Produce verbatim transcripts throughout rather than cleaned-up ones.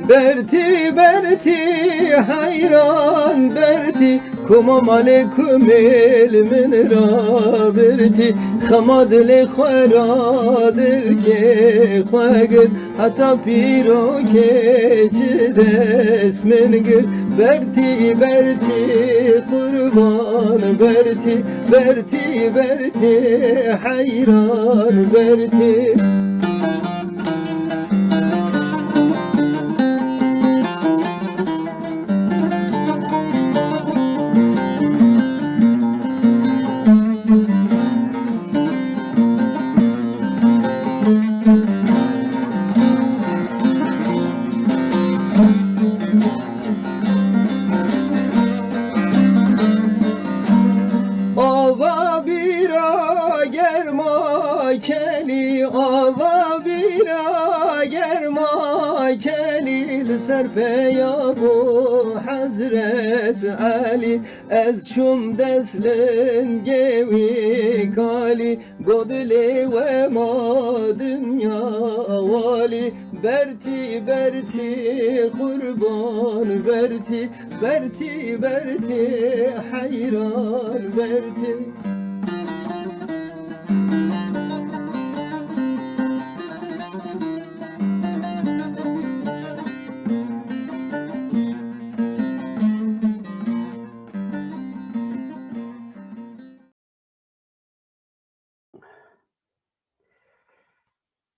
Bertî, bertî, heyran bertî, koma malê kumêl min rabirtî, xema dilê xwe ra dilkê xwe gir, heta pîrokê ji dest min gir. Bertî, bertî, qurban bertî, bertî, bertî, heyran bertî. Ava bîra germa kelî, ava bîra germa kelî, li ser peya bû Hezret Elî, ez çûm dest lingê wî kalî. Godilê we ma dinya walî, bertî, bertî, qurban bertî, bertî, bertî, heyran bertî.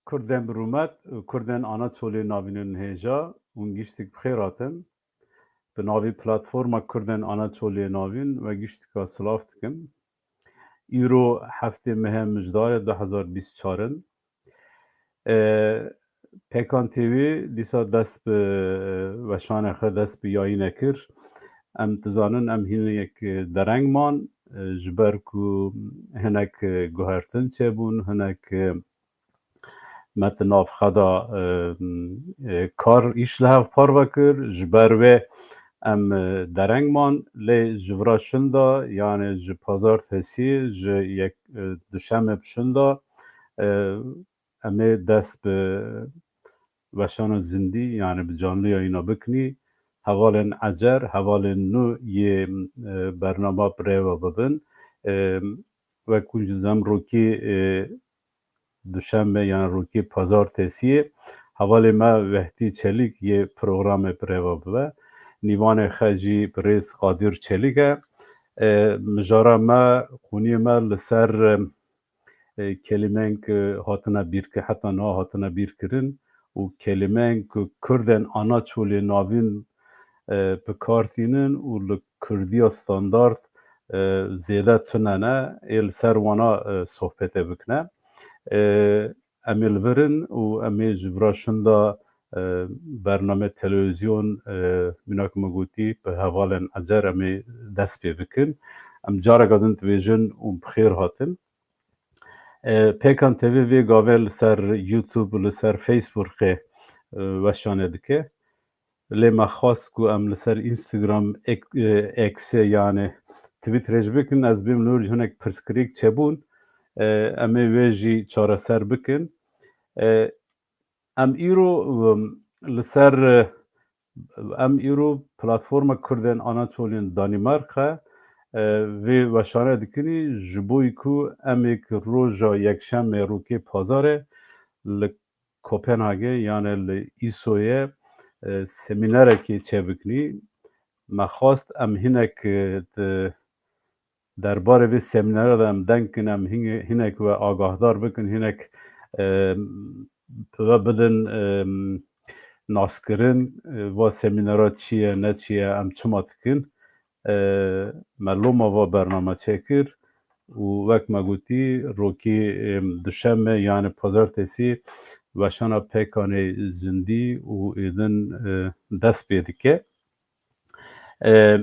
Kurdên bi rûmet û Kurdên Anatoliyê navînin hêja, hûn giştik bi xêr hatin. Bi navî Platforma Kurdên Anatoliyê navîn we giştika silav dikim. Îro heftê mehe Mijdarê du hezar bîst û çar in. E, Pêkan T V dîsa dest bi weşanê xwe, dest bi yayîne kir. Em dizanin em hinek dereng man, e, ji ber ku hinek, e, guhertin çêbûn, hinek, e, me di nav xwe de, e, e, kar îş li hev parve kir. Ji ber wê em, e, dereng man, lê ji vira şinda, yani ji pazartesî, ji yek, e, duşemê bi şinda, e, em ê dest bi weşana zindî, yani bi canlî yayîna bikinî. Hevalên ecer, hevalên nû yê, e, bernama bi rê ve bibin. E, wek hûn jî dizanîn rokî, e, duşembe, yani rokî pazartesiyê, hevalê me Vehdî Çelîk yê programê bi rê ve bibe. Nîvanê xwe jî birêz Qadir Çelîk e. E, mijara me, qûniyê me li ser, e, e, kelîmeyên ku hatine bîrki-, heta niha hatine bîrkirin û kelîmeyên ku Kurdên Anaçoliyê navîn, e, bi kar tînin û li Kurdiya standard, e, zêde tune ne, ê li ser wana, e, sohbetê bikine. E, em ê li vir in û em ê ji vira şinda, e, bername televîzyon, e, mînak me gotî, bi hevalên ecer em ê dest pê bikin. Em careka din dibêjin û bi xêr hatin. E, Pêkan T V vê gavê li ser YouTube, li ser Facebookê, e, weşanê dike. Lê me xwest ku em li ser Instagram, X-, e, X-ê, yani Twitterê jî bikin, ez bêm li wir jî hinek pirsgirêk çêbûn, e, em ê wê jî çareser bikin. E, em îro, em, li ser, e, em îro Platforma Kurdên Anatoliyên Danîmarka, e, vê weşane dikinî, ji bo ku em ê ki roja yekşemê rokê pazarê li Kopenhagê, yani li Îsoyê, e, semînerekê çêbikinî. Me xwest em hinek, e, di derbarê vê semînera de em deng kin, em hine-, hinek we agahdar bikin, hinek, e, we bidin, e, naskirin, e, va semînera çi ye, ne çi ye, em çima dikin. E, me loma va bername çêkir û wek me gotî, rokî, em, duşemê, yani pazartesî, weşana Pêkanê zindî û êdin, e, dest pê dike. E,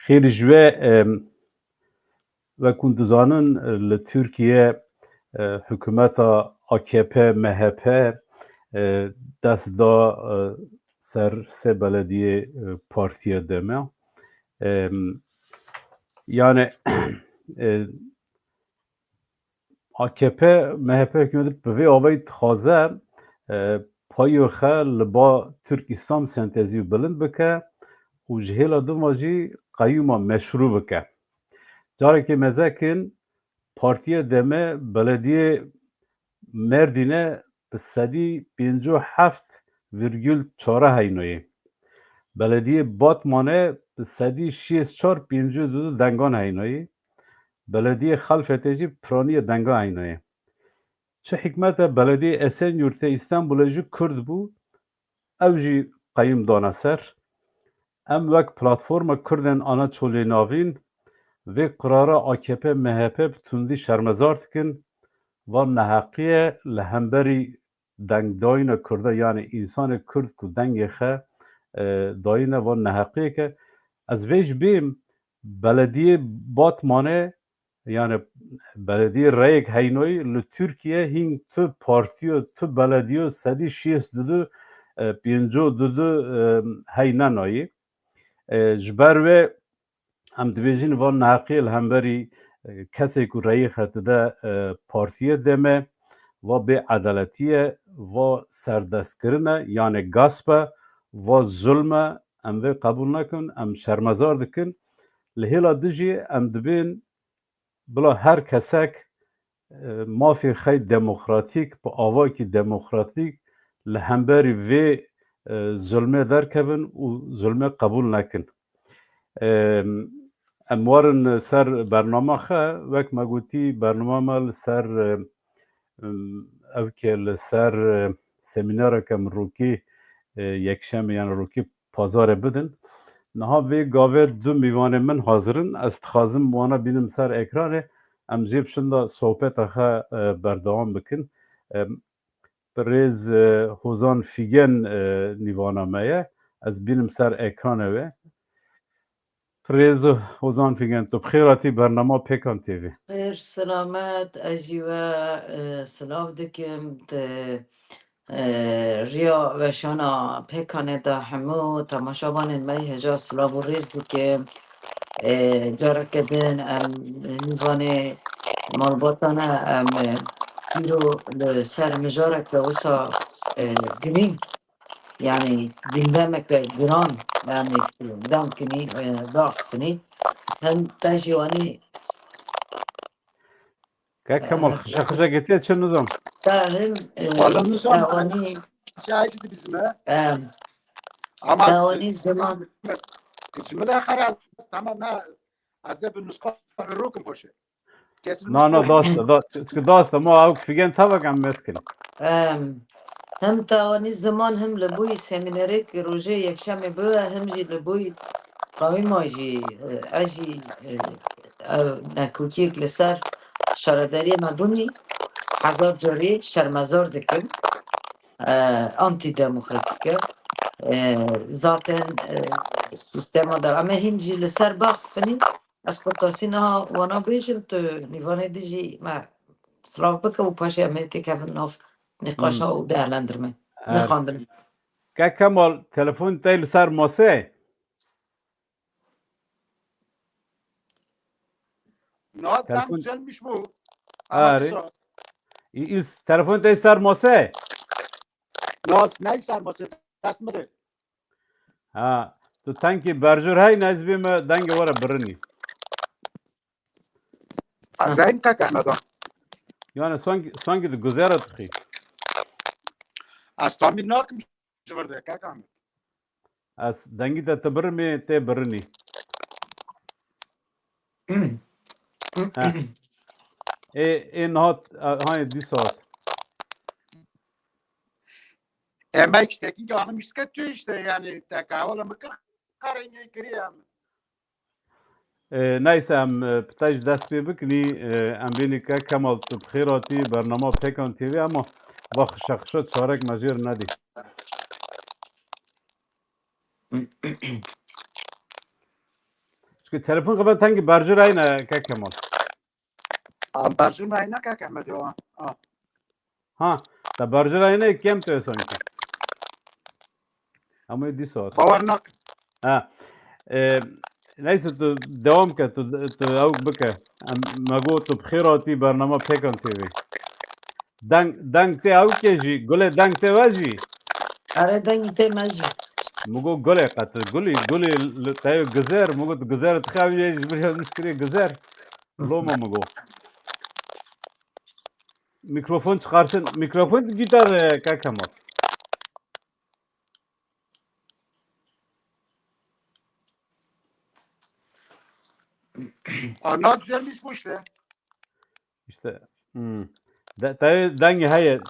xêr ji we, e, Wek hûn dizanin, li Tirkiye, e, hikûmeta A K P M H P, e, dest da, e, ser sê belediyê, e, partiya D E M. Em, yani, e, A K P M H P hikûmetê bi vê avayî dixwaze, e, payê xwe li ba Tirk Îslam sentezî û bilind bike û ji hêla din ve jî qeyûma meşrû bike. Carekê mezekin Partiya D M belediyê Mêrdîne bi sedî pêncî û heft virgül çar heynoyê. Belediyê Batmane bi sedî şêst çar pêncî û du dengan heynoyê. Belediyê Xelfetê jî piraniya dengan heynoyê. Çi hikmet e, belediyê Esenyurtê Îstanbulê jî Kurd bû, ew jî qeyûm dane ser. Em wek Platforma Kurdên Ana Çolê Navîn vê qirara A K P M H P bi tundî şermezar dikin. Van neheqiye li hemberî dengdayîna Kurda, yanî însanê Kurd ku dengê xwe, e, dayîne, van neheqiyeke. Ez vê jî bêm, belediyê Batmanê, yanî belediyê reyek heynoyî li Tirkiye hîn tu partiyo, tu belediyo sedî şêst û du, e, pêncî û du, e, hey nenayî. E, ji ber wê em dibêjin van neheqiyê li hemberî, e, kesê ku reyê xwe dide, e, partiye D M, va bêedaletî ye, va serdestkirin e, yanî gasp e, va zulm e, em vê qebûl nakin, em şermezar dikin. Li hêla dijî em dibên bila her kesek, e, mafê xey demokratîk, bi avakî demokratîk li hemberî vê, e, zulmê derkevin û zulmê qebûl nekin. E, em warin ser bernama xwe, wek me gotî, bernama me li ser, e, em, ew ke li ser, e, semînereke min rokî, e, yekşemê, yani rokî pazarê bidin. Niha vê gavê du mîvanê min hazir in. Ez dixwazim wana bînim ser ekranê. Em jê bi şinda sohbeta xwe, e, berdewam bikin. E, birêz, e, Hozan Figen, e, nîvana me ye. Ez bînim ser ekranê wê. Birêz Hozan Figen, tu bi xêr hatî bernama Pêkan T V. Xêr selamet, ez jî we, e, silav dikim. Di, e, riya weşana Pêkanê de hemû temaşevanên me yê hêja silav û rêz dikim. E, careke din em nîvanê malbatan e, em, e, îro li ser mijareke wisa, e, girîng, yanî gündemeke giran, yanî dam kinî, e, daxufinî. Hem te jî wanî, Kek Kemal, e, xişe xişe getiye çi nizam? Te hem, e, Wala nizam, te wanî, şahidi bizim, he? Em, Ama te wanî zaman. Kıçımı da xara, tamam, ha. Ez ê bi nusxa hurûkim xweşe. Kesin Na, na, nusxa. Dasta, da, çünkü dasta, ma ew figen tavek em meskin. Em, hem tawanî ziman hem li bûyî semînerêk rojê yekşemê bûye, hem jî li bûyî qewîma jî, e, ez jî, e, ew nekokiyek li ser şaredariyê me bûnî hezar carî şermezar dikim. E, antidemokratîk e. E, zaten, e, sîstema de em ê hîn jî li ser baxufinî. Ez xwe tasî niha wana bêjim, tu nîvanê din jî me silav bike û paşê em ê têkevin nav nîqaşa Hmm. û değerlendirme. Evet. Nexandin. Kek Kemal, telefon te li ser masê? Na, Telefon- dem gelmiş bu. Ama Arê. bir sonra. Î-, î-, telefon te ser masê? Na, ne ser masê? Dest mi de? Ha, tu tenkî berjur hey, ne ez bê me dengê were birinî. Azayim kak Ahmet ha. Yani sanki, sanki de güzel atxî. Ez tamîr nakim ji vir de, kak Ahmet. Ez dengî te tu birimê tê birinî. Ha. Ê, ê nihat, e, hayê dîsa hat. Emek işte ki yanım işte tu işte yani te kahvaltı mı kar karın kiri yani. E, neyse, em, e, pitej dest pê bikinî, e, em bênî ke Kemal tu bi xêr hatî bernama Pêkan T V, ama va xişe xişe çarek me jêr nedî. Çünkü telefon xwe tengî berjir eyne ke Kemal. A, berjir me eyne ke Kemal ya. A. Ha, te berjir eyne kem tu sanki. Ama dîsa. Bawer nakim. Ha. E, neyse tu devam ke, tu, tu ew bike. Em, me got tu bi xêr hatî bernama Pêkan T V. Deng, deng te ew ke jî, gule deng te ve jî. Erê dengî tê me jî. Min got gulê qetil, gulî, gulî li te yo gizer, min got gizer dixebiye ji vir ya min kiriye gizer. Loma min got. Mikrofon çıkarsın. Mikrofon gitar e, Kemal. Arnav düzelmiş bu işte. İşte. Hmm. De, tabii dengê heye. E,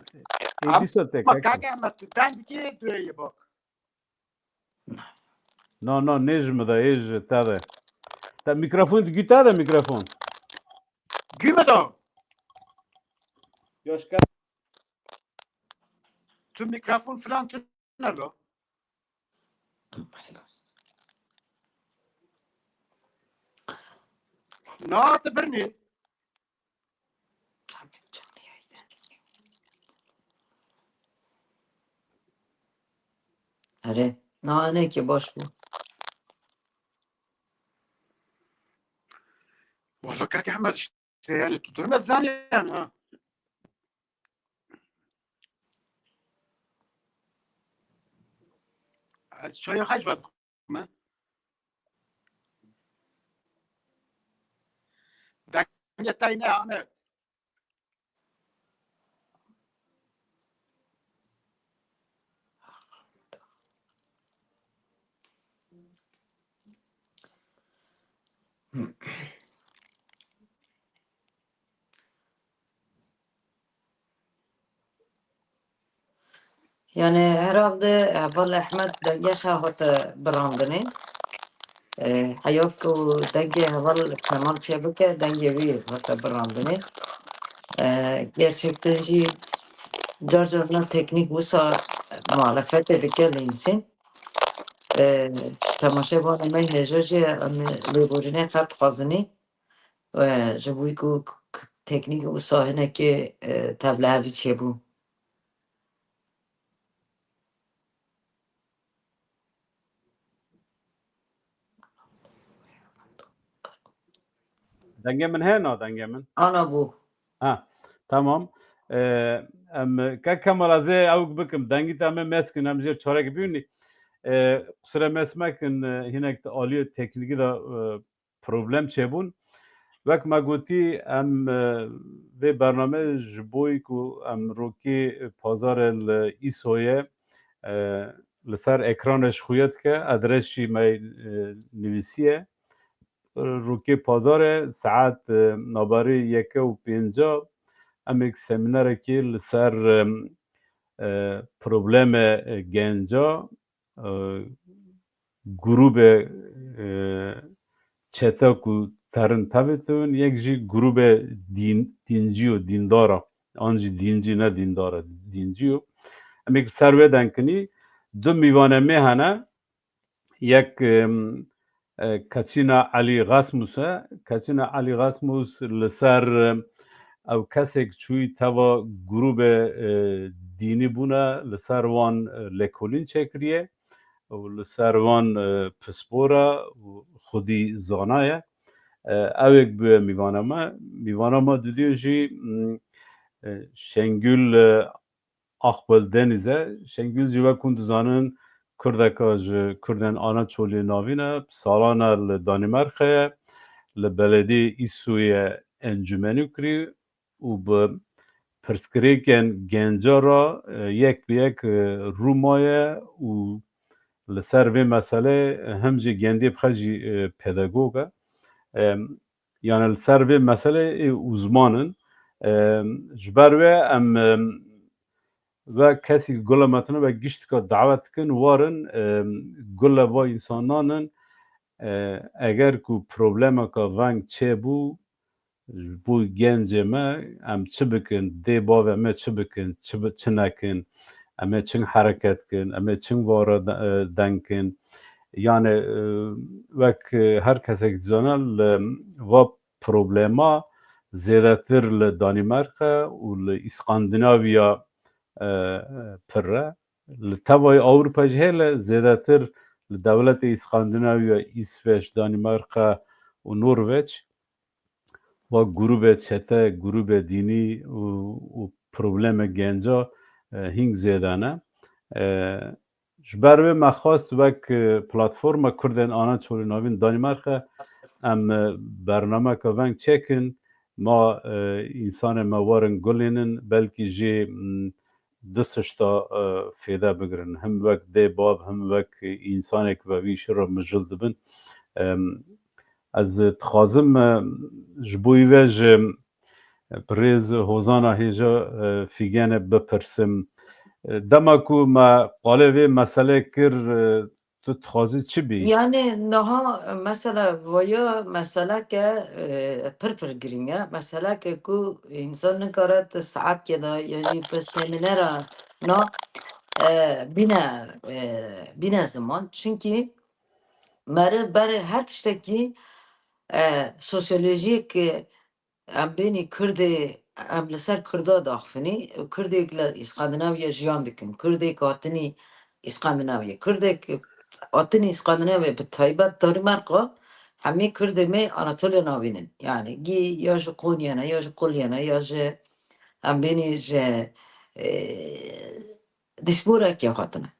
Ama bir söz tek. Bak kanka Ahmet, ben ki diye bak. No, no, ne ji min de, ê ji te de. Te mikrofon, tu gî te de mikrofon. Gü mü da? Yoşka. Tu mikrofon falan tu ne lo? Na te birni. Erê, na hinekî baş bû. Valla kaka Ahmet işte yani tu durma zanî yani ha. Ez çaya hac var. Dengê te ne Ahmet. Yani herhalde heval Ehmed dengê xwe hate birandinê. E, heya ku dengê heval Kemal çêbike, dengê wî hate birandinê. E, gerçekten jî car carna teknîk wisa muhalefetê dike li însên. E, temaşevanê me hêja jî em lêborînê qet dixwazinê. E, ji bo ku k-, teknîk wisa hinekê, e, tevlihevî çêbû. Dengê min heye na dengê min? Ana bû. Ha, tamam. Ee, em ke Kemal ez ê ewk bikim. Dengî te em ê meskin, em jê çarek bînî. Ee, qusure mes mekin, e, hinek aliyê teknîkî de, e, problem çêbûn. Wek me gotî, em, e, vê bername ji bo ku em rokê pazarê li Îsoyê, e, li ser ekranê ji xwe dike, adres jî me, e, nivîsiye. Rokê pazarê saet, e, naberê yeke û pênca em êk semînerekê li ser, e, e, problemê, e, genca, e, grûbê, e, çete ku terin tevê tevin, yek jî grûbê dîn, dîncî yo, dîndara, an jî dîncî ne dîndara, dîncî yo. Em ê ser wê denkinî, du mîvanê me hene, yek, em, e, Kaçîna Elî Rasmus e. Kaçîna Elî Rasmus li ser, em, ew kesek çûyî teva grûbê, e, dînî bûne, li ser wan, e, lêkolîn çêkiriye û li ser wan, e, pispor e û xwedî zana ye. E, ew êk bûye mîvana me. Mîvana me dudiyo jî, m, e, Şengül, e, Akbel Deniz e. Şengül jî wek hûn dizanin Kurdeka ji Kurdên Anaçoliyê navîn e. Salan e li Danîmarka ye. Li belediyê Îsoyê encûmenî kirî û bi pirsgirêkên genca re, e, yek bi yek, e, rû maye û li ser vê meselê, e, him jî gendê bi xwe jî, e, pedagog e. E, yani li ser vê meselê, e, uzman in. E, ji ber wê em, e, ve kesî gule me tine ve giştika davet dikin, warin, e, gule va insanan in. E, eger ku problemeka veng çêbû, ji bo gencê me, em çi bikin, dê bavê me çi bikin, çi bi-, çi nekin, em ê çi hereket kin, em ê çi vara de-, e, deng kin. Yani, e, wek, e, her kesek dizane li va problema zêdetir li Danîmarka û li Îskandinaviya, e, pir e. Li tevayê Ewropa jî heye, lê zêdetir li dewletê Îskandinaviya, Îsveç, Danîmarka û Norveç. Va grûbê çete, grûbê dînî û, û problemê genca, e, hîng zêde ne. E, ji ber wê me xwest wek, e, platforma Kurdên Ana Çolê Navîn Danîmarka em, e, bernameka veng çêkin. Ma, e, însanê me werin gulênin, belkî jî, m, du tişta, e, fêde bigirin. Him wek dê bav, him wek însanêk ve vî şir re mijil dibin. Em, ez dixwazim, e, ji bo wî ve ji birêz Hozana hêja, e, Fîgenê bipirsim. E, dema ku me qalê vê meselê kir, e, tu dixwazî çi bî? Yani niha mesela voya meseleke, e, pir pir girîng e. Meseleke ku însan nikare di saetkê de ya jî bi seminera na, e, bîne, e, bîne ziman. Çunkî meriv berê her tiştekî, e, sosyolojiyek, e, em bênî Kurdê, em li ser Kurda daxfinî, Kurdêk li Îskandinavya jiyan dikin, Kurdêk hatinî Îskandinavya, Kurdêk hatinî Îskandinavya bi taybet Danimarka, hemî Kurdê me Anatolya Navîn in. Yani gî ya ji Qonyê ne, ya ji Quliyê ne, ya ji em bênî ji, e, dişborekê hatine.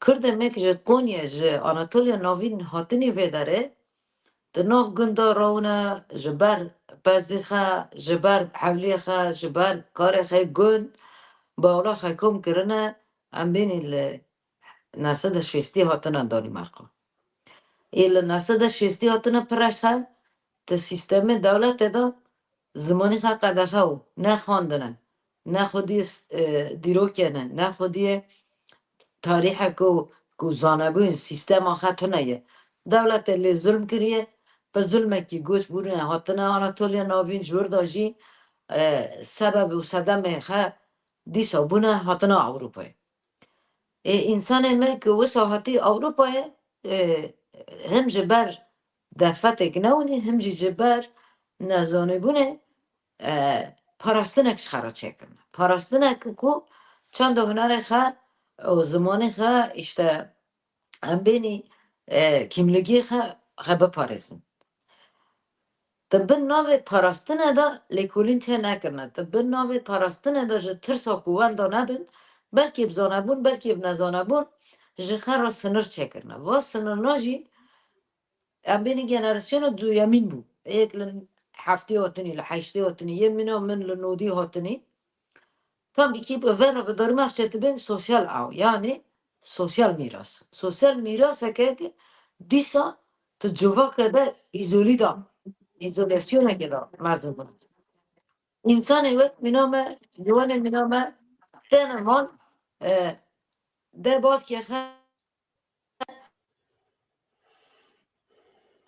Kurdê me ki ji Qonyê, ji Anatolya Navîn hatinî vê derê, di nav gunda rawine, ji ber pezî xe, ji ber hewliyê xe, ji ber karê xwe gund, bawla xwe kom kirine, em bênî li neh sed û şêstî hatine Danîmarka. Ê li neh sed û şêstî hatine pire xe, di sîstemê dewletê de zimanî xe qedexe û ne xwendine, ne xwediyê s-, e, dîrokê ne, ne xwediyê tarîxeke û ku zanebûn sîstema xe tune ye. Dewletê lê zulm kiriye, bi zulmekî göç bûne hatine Anatoliya Navîn, ji wir de jî, e, sebeb û sedemê xe dîsa bûne hatine Ewropayê. Ê, însanê me ku wisa hatî Ewropayê, e, him ji ber derfetêk newinî, him jî ji ber nezanîbûnê, e, parastinek ji xe re çêkirine. Parastinek ku çanda hunerê xe û zimanê xe, îşte, em bênî, e, kîmligiyê xe, xe biparêzin. Di bin navê parastine de lêkolîn tê nekirine. Di bin navê parastine de ji tirsa ku wenda nebin, belkî bi zanebûn, belkî bi nezanebûn ji xe re sinir çêkirine. Va sinirna jî em bênî generasyona duyemîn bû. Yek li heftê hatinî, li heştê hatinî, yê mîna min li nodî hatinî. Tam ikî bi vera bi dermaxçe dibên sosyal aw, yani sosyal mîras. Sosyal mîraseke ki dîsa tu civake de îzolî da, îzolasyoneke da mezin bûn. Însanê wek mîna me, ciwanê mîna me, têne mal, e, de bavkê xe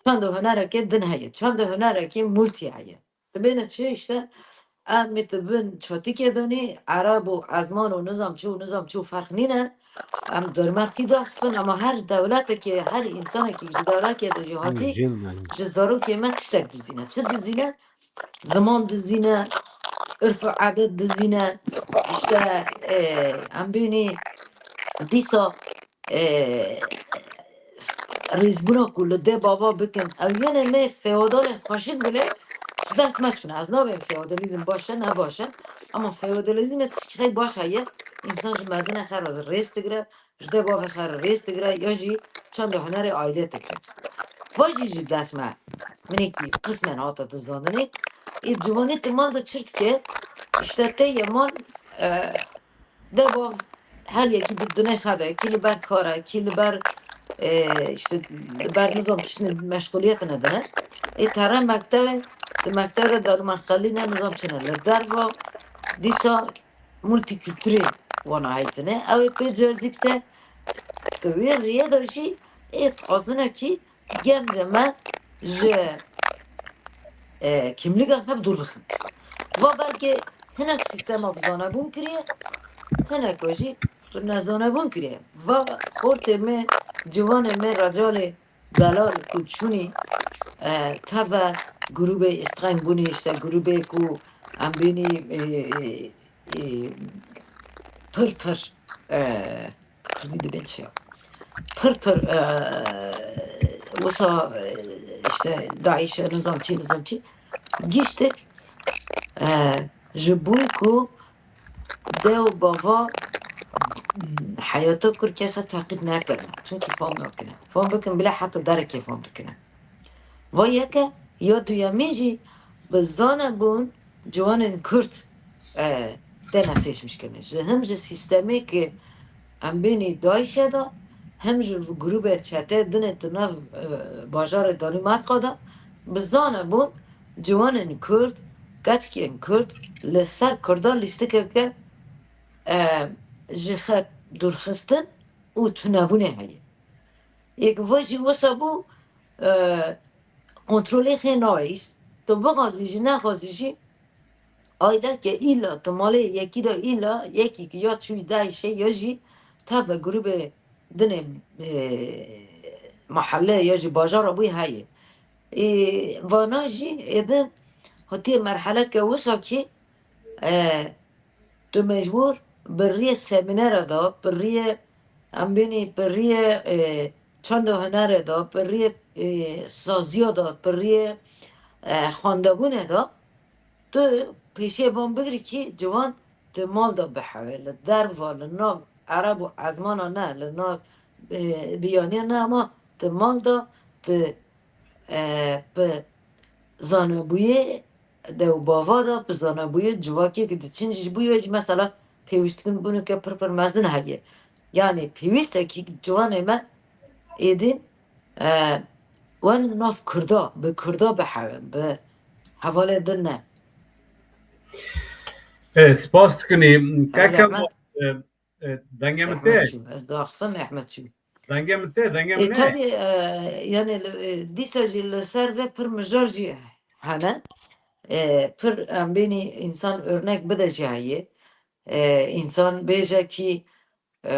çand û hunerekê din heye, çand û hunerekê multî heye. Dibêne çi, işte, em ê di bin çatikê de nî, ereb û ezman û nizam çi û nizam çi û ferq nîne. Em dermexkî daxifin, ama her dewletekê, her însanekî ji dewlekê de jî hatî, ji zarokê me tiştek dizîne. Çi dizîne? Ziman dizîne, urf û edet dizîne, işte, e, em bênî dîsa, e, rêzbûna ku li dê bava bikin. Ew yenê me feodalê xweşik bile ji dest me çûne. Ez nabêm feodalîzm baş e, ne baş e. Ama feodalîzmê tişkî xey baş heye. Însan ji mezinê xwe re rêz digire, ji dê bavê xwe re rêz digire, ya jî çanda hunerê aîlê dike. Va jî ji dest me hinekî qismen hate dizandinê. Ê ciwanê di mal de çi dike? Îşte tê ye mal, e, dê bav her yekî di dunê xwe de, kî li ber kar e, kî li ber, e, îşte li ber nizam tiştine meşxuliyetine dine. Ê tere mektebe, di mektebe de darûmarqelî ne nizam çi ne. Li derva dîsa multîkulturê wana heytine. Ew ê pê cezîb te, di wê riyê de jî ê dixwazine kî gencê me ji, e, kimlîga xwe bi dûr bixin. Va belkê hinek sîstema bi zanebûn kiriye, hinek jî bi nezanebûn kiriye. Va xortê me, ciwanê me, recalê delal ku çûnî, e, teve grûbê îstixayn bûnî, işte grûbê ku em bênî, e, e, e, pir pir, e, kurdî dibên çi ya? Pir pir, e, wisa, e, işte DAIŞ e, nizam çi, nizam çi. Giştek, e, ji bo ku dê û bava heyata Kurkê xwe teqîb nekirin. Çunkî fam nakine. Fam bikin bile heta derekê fam dikine. Va yeke ya duyemîn jî bi zanebûn ciwanên Kurd, e, têne seçmişkirin. Ji him ji sîstemê ki em bênî DAIŞ'e de, him ji grûbê çetê dinê di nav, e, bajarê Danîmarka de bi zanebûn ciwanên Kurd, keçikên Kurd li ser Kurdan lîstikeke, e, ji xet dûrxistin û tunebûnê heye. Yek va jî wisa bû, e, kontrolê xê nayîst. Tu bixwazî jî, nexwazî jî, aileke îla, tu malê yekî de îla, yekî ki ya çûyî DAIŞ'ê ya jî teve grûbê dinê, e, mahelle ya jî bajara bûyî heye. Ê, vana jî êdin hatiye merheleke wisa ki, e, tu mecbûr bi riyê semînera de, bi riyê, em bênî, bi riyê, e, çanda hunerê de, bi riyê, e, saziya de, bi riyê, e, xwendebûnê de, tu pêşiyê van bigirî ki ciwan di mal de bihewe, li derva, li nav ereb û ezmana ne, li nav, e, biyaniya ne, ama di mal de, di, e, bi zanebûyê de û bava de, bi zanebûyê civakê ki diçin jî, ji bo wê jî mesela pêwîstbûneke pir pir mezin heye. Yanî pêwîst e ki ciwanê me êdî, e, werin nav Kurda, bi Kurda bihewin, bi hevalê din ne. E, spas dikin. Hevalê Keke Ehmed. E, e, dengê min tê? Ehmed çû. Ez diaxifim, Ehmed çû. Dengê min tê, dengê E, min ê? Tabii, e, yani, e, dîsa jî li ser vê pir mijar jî hene. E, pir em bênî însan örnek bide jî heye. E, însan bêje ki, e,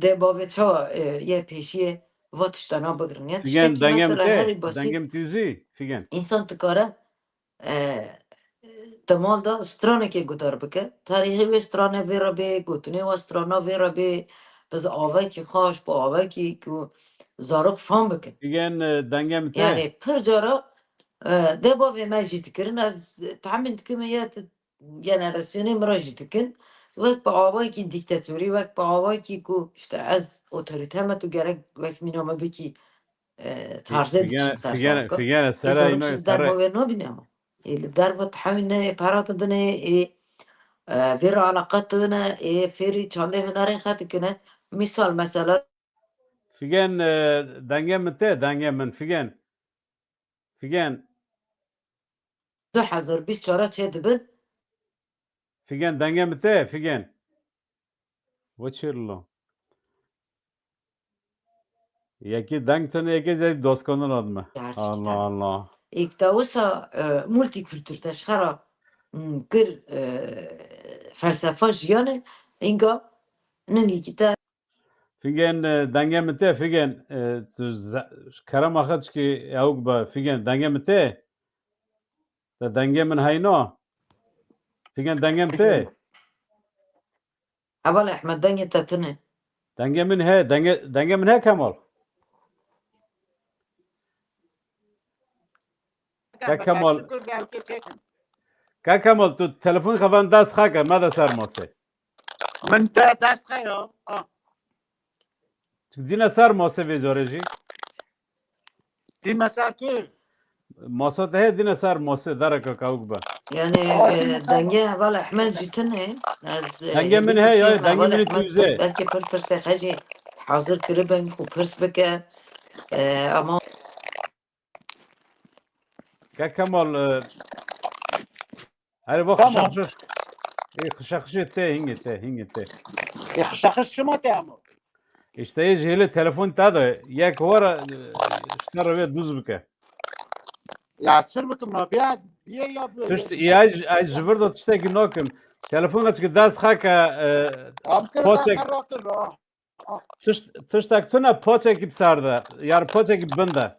dê bavê çawa, e, yê pêşiyê va tiştana bigirin. Ya Figen, tiştekî dengê min mesela tê, herî basît dengê min tîzî, Figen. Însan dikare, e, di mal de stranekê guhdar bike. Tarîxê wê stranê vê re bê, gotinê wê strana vê re bê, bi avekî xweş, bi avekî ku zarok fam bikin. Figen, e, dengê min tê. Yani pir cara, e, dê bavê me jî dikirin. Ez tehmîn dikim ya generasyonê min re jî dikin. Wek bi awayekî dîktatorî, wek bi awayekî ku işte ez otorîte me, tu gerek wek mîna me bikî, e, tarzê Figen, diçin ser Figen, xelka. Figen, Ê sera zarok ino jî li derva wê nabîne ama. Ê li derva tihewî ne, ê pera didine, ê, e, vê re eleqe tune, ê fêrî çandê hunerê xwe dikine. Misal mesela. Figen, e, dengê min tê, dengê min, Figen. Figen. Du hezar bîst çar çê dibin. Figen, dengê min tê, Figen. Weçirlo. Yekî deng tune, yekê jî dostkanın adime. Gerçekten. Allah Allah. Îkta wisa, e, multikultur teşxera, m, kir, e, felsefa jiyanê, înga ningî kî te Figen, e, dengê min tê, Figen, e, tu ze-, kerema xwe çikî ewk be, Figen, dengê min tê. Te dengê min heyna. Figen, dengê min tê. Heval Ehmed, dengê te tune. Dengê min he, dengê, dengê min he, Kemal. Ke Kemal. Ke Kemal, tu telefonê xwe van dest xwe ke, me de ser masê. Min te dest xwe ya. Ah. Tu dîne ser masê vê carê jî. Dîme ser ku? Masa te heye, dîne ser masê, dereka kawik be. Yani, e, dengê heval Ehmed jî tune. Ez, e, Dengê min heye, ya, dengê min tune. Belkî pir pirsê xwe jî hazir kiribin ku pirs bike. E, ama Ke Kemal, e, herê bak. Tamam. Xişaxişê. Ê, xişaxişê tê, hingê tê, hingê tê. Ê, xişaxiş çima tê ama? İşte yê jêlê telefon te de, yek were, e, işte revê duz bike. Ya sir bikim, ma biraz, bir ya bu. Tişt, ya, ay, ji vir de tiştekî nakim. Telefon açık dest xwe ke, e, Abi kırın, poçek, ben sana rock'ın, ha. Tişt-, tiştek tune poçekî bi ser de, yani poçekî bi bin de.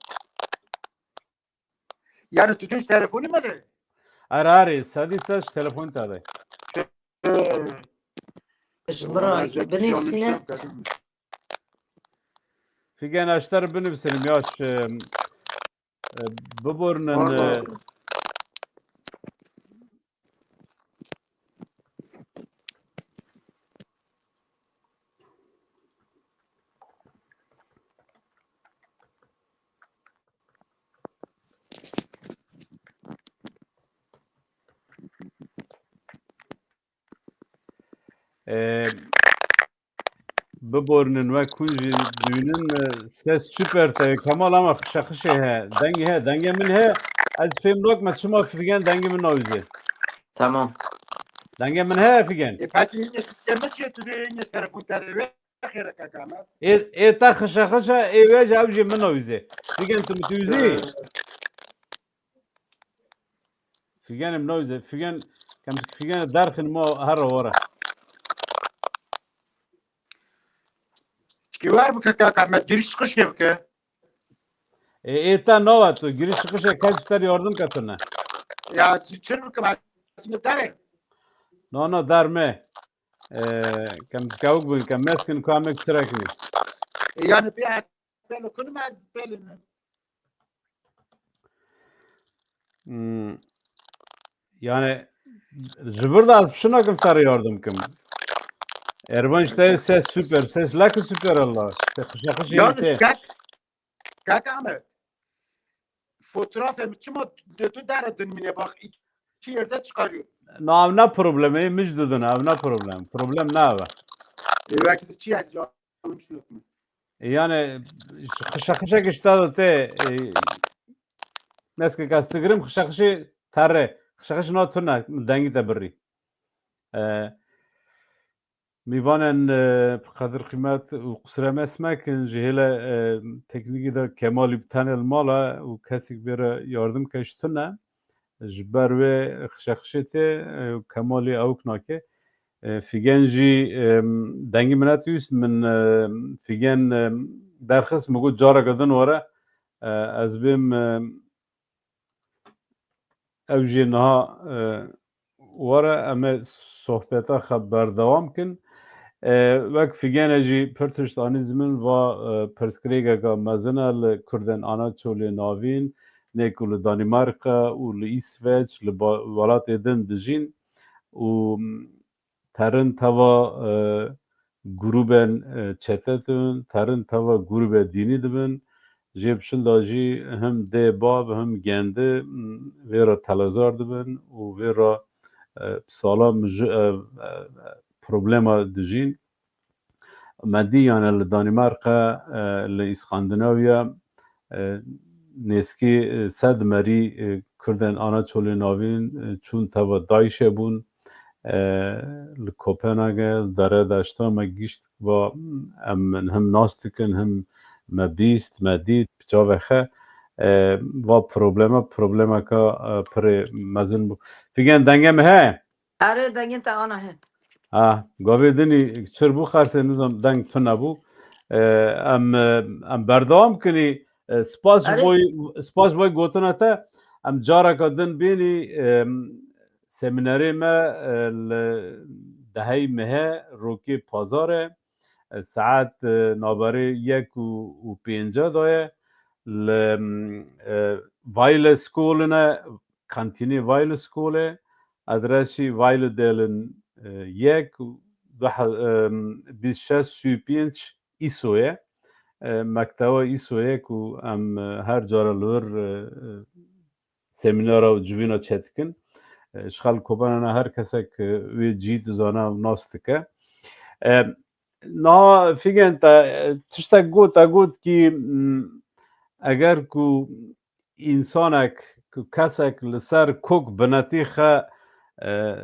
Yani tu tişt telefonî me de? Erê, erê, sedî sed ji telefonî te de. Ee, Ji min re binivîsîne. Figen, ez ji te re binivîsinim ya, ji, e, biborinin, e, Vallahi. Ee, biborinin wek hûn jî duynin, e, ses super te Kemal ama xişexişê he, dengê he, dengê min he, ez fêm nakim çima Figen dengê min nawîze. Tamam. Dengê min he Figen. E, peki yine sistemi şey tutuyor, yine telefon tele ve xêre kaka Ahmet. Ê, ê te xişexişe, ê wê jî ew jî min nawîze. Figen tu min tu wîzî? Figen em nawîze. Figen, kem Figen derxin ma her wara. Ki var bu kaka Ahmet, giriş çıkış gibi ki. Ê, ê te nawe tu, giriş çıkışê kes ji te yardım ketine. Ya çi-, çir bikim, ez şimdi derim. Na, na, derme. Ee, kem kewk bin, kem meskin, ku emek çirek bin. E, yani bir pelo kunum ez pelo. Hmm. Yani, ji vir de ez pişinakim te re yardım kim. Ervanç te ses super, ses laki super Allah. Te xişexişê Yalnız te. Kak, Kak Ahmet. Fotoğrafım çima de tu dara dinmine bak. İki yerde çıkarıyor. Na, ev ne problemi, mij didin, ev ne problem. Problem ne ev? E, belki de çi yazacağım, yanlış unutma. Yani, xişexişek işte de te, e, neske ka sigrim xişexişê terre. Xişexişê na tune, dengî te birî. E, Mîvanên, e, bi qedir qîmet û qusure me mekin, ji hêle, e, teknîkî de Kemalî bi tenê li mal e û kesîk bêre yardim ke ji tune. Ji ber wê xişexişê tê, e, û Kemalî ewk nake. E, Figen jî, e, dengî min nedihîst, min, e, Figen, e, derxist, min got careke din were, e, ez bêm, e, ew jî niha, e, were em ê sohbeta xwe berdewam kin. E, wek Fîgene jî pir tişt anî ziman va, e, pirsgirêkeke mezin e li Kurdên Anaçolê Navîn, ne ku li Danîmarka û li Îsveç, li ba-, welatê din dijîn û terin teva, e, grûbên, e, çete dibin, terin teva grûbê dînî dibin. Jê bi şinda jî him dê bav, him gendi, m, vê re telezar dibin û vê re, e, sala min ji, e, e, problema dijîn. Me dî yani li Danîmarka, e, li Îskandinavya, e, nêzkî, e, sed merî, e, Kurdên Anaçolê Navîn, e, çûn teva DAIŞê bûn. E, li Kopenhage, li dere deşta me gişt va em him nas dikin, him me bîst, me dît, bi çavê xe, e, va problema, problemeka, e, pirê mezin bû. Figen dengê me he? Erê, dengên te ana he. Ha, gavê dinî çir bû, xersê nizam deng tune bû. E, em, e, em berdewam kinî. E, spas ji Erê. boy, spas ji boy gotina te. Em careka din bînî, e, seminerê me, e, li dehey mehe rokê pazar e. E, saet, e, navberê yek û, û pênca de ye. Li, e, Weile Skolene, kantînê Weile Skole, adresî Weile Delen, e, yek, du he-, e, bîst şeş sî pênc îso ye. E, mekteba îso ye ku em, e, her cara li wir, e, e, semînara û civîna çêdikin. E, ji xwe li Kopenhage her kesek, e, wê cî dizane û nas dike. E, niha Figen te, e, tiştek got, te got kî, m, eger ku însanek, ku kesek li ser kok binetî xe, e,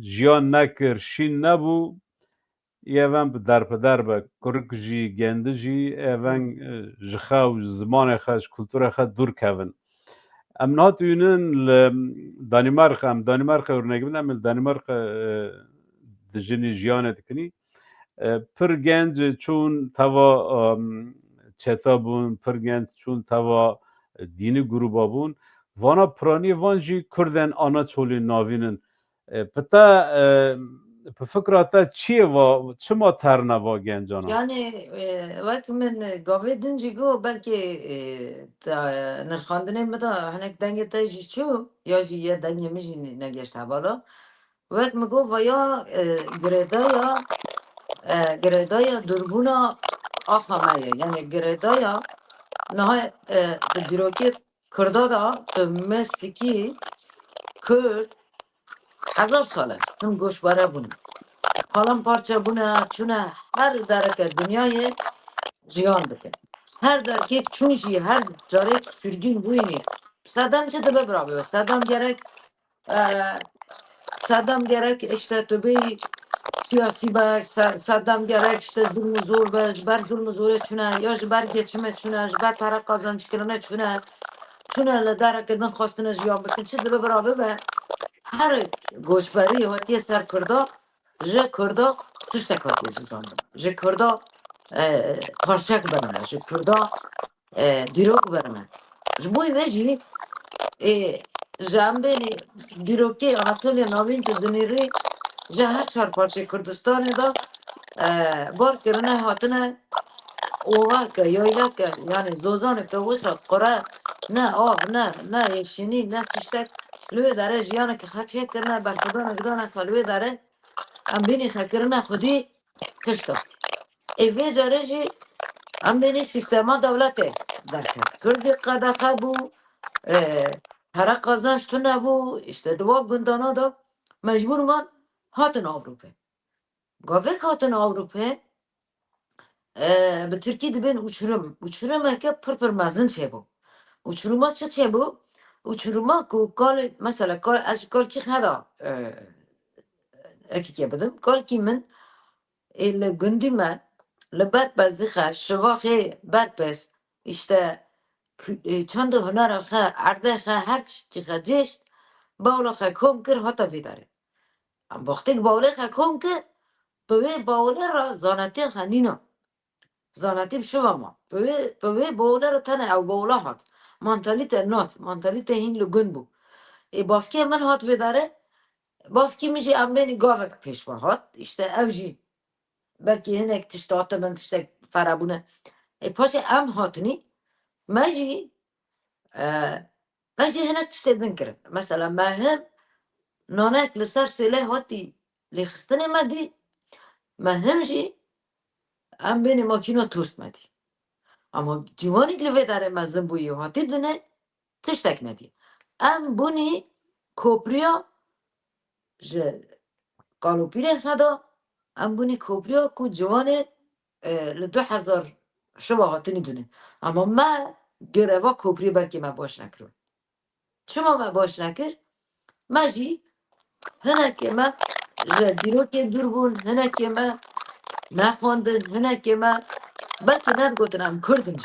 jiyan nekir, şîn nebû, yê veng bi derpeder be, kurik jî, gendi jî, ê veng, e, ji xe û ji zimanê xe, ji kulturê xe dûr kevin. Em niha dibînin li Danîmarka, em Danîmarka örnek bidin, em li Danîmarka, e, dijînî jiyanê dikinî. E, pir genc çûn teva, em, çeta bûn, pir genc çûn teva, e, dînî grûba bûn. Vana piranî van jî Kurdên Anaçolî navîn in. E, bi te, e, bi fikra te çi ye va, çima terne va gencana? Yani, e, wek min gavê din jî got, belkî, e, te, nirxandinê min de hinek dengê te jî çû, ya jî yê dengê min jî ne-, negeşt hevala. Wek min got, va ya, e, girêdaya, e, girêdaya dûrbûna axa me ye. Yani girêdaya niha, e, di dîrokê Kurda de tu mestikî Kurd hezar sal e tim goşbere bûn. palan parça bûne, çûne her dereke dinyayê jiyan dikin. Her derkê çûn jî her carê sürgün bûyînê. Sedem çi dibe bira bibe? Sedem gerek, e, Sedem gerek işte tu bê siyasî be, Se-, Sedem gerek işte zulm û zor be, ji ber zulm û zorê çûne, ya ji ber geçimê çûne, ji ber pere qazanc kirine çûne, çûne li dereke din xwestine jiyan bikin. Çi dibe bira bibe? Her koçberî hatiye ser Kurda, ji Kurda tiştek hatiye jizandin. Ji Kurda, e, parçek birine, ji Kurda, e, dîrok birine. Ji bo me jî, e, ji em bênî dîrokê Anatoliya Navîn tu dinêrî, ji her çar parçeyê Kurdistanê de, e, bar kirine, hatine ovake, yaylake, yanî zozaneke wisa qure, ne av, ne, ne yeşînî, ne tiştek. Li wê derê jiyaneke xwe çêkirine, berxwedaneke dane xwe li wê derê. Em bênî xwe kirine xwedî tişta. Ê vê carê jî em bênî sîstema dewletê derket. Kurdî qedexe bû, e, pere qazanç tune bû, işte di wa gundana de mecbûr man hatin Ewropê. Gavek hatin Ewropê, e, bi tirkî dibên uçurum. Uçurumeke pir pir mezin çêbû. Uçuruma çi çêbû? Uçuruma ku kalê, mesela kal, ez ji kalkî xwe de, e, ekîkê bidim. Kalkî min ê li gundî me, li ber pez dixe, şivaxê ber pez, işte, ku-, e, çand û hunera xwe, erdê xwe, her tiştî xwe cêşt, bawla xwe kom kir, hata vê derê. Em wextêk bawlê xwe kom kir, bi wê bawlê re zanetiyê xwe nîna. Zanetî bi şiva ma. Bi wê, bi wê bawlê re tene ew bawla hat. Mantalîte nat, mantalîte hîn li gund bû. Ê bavkê min hat vê derê, bavkî min jî em bênî gavek pêş ve hat. Îşte ew jî belkî hinek tişt hatibin, tiştek ferebûne. Ê paşê em hatinî, me jî, e, me jî hinek tiştê din kirin. Mesela me him nanek li ser sêlê hatî lêxistinê me dî, me him jî em bênî makîna tost me dî. Ama ciwanîk li vê derê mezin bûyî û hatî dinê, tiştek nedî. Em bûnî kopriya ji kalopîrê xwe de, em bûnî kopriya ku ciwanê, e, li du hezar şiva hatinî dune. Ama me gireva kopriyê belkî me baş nekiro. Çima me baş nekir? Me jî hinekê me ji dîrokê dûr bûn, hinekê me nexwendin, hinekê me belkî nedigotin em Kurd in jî.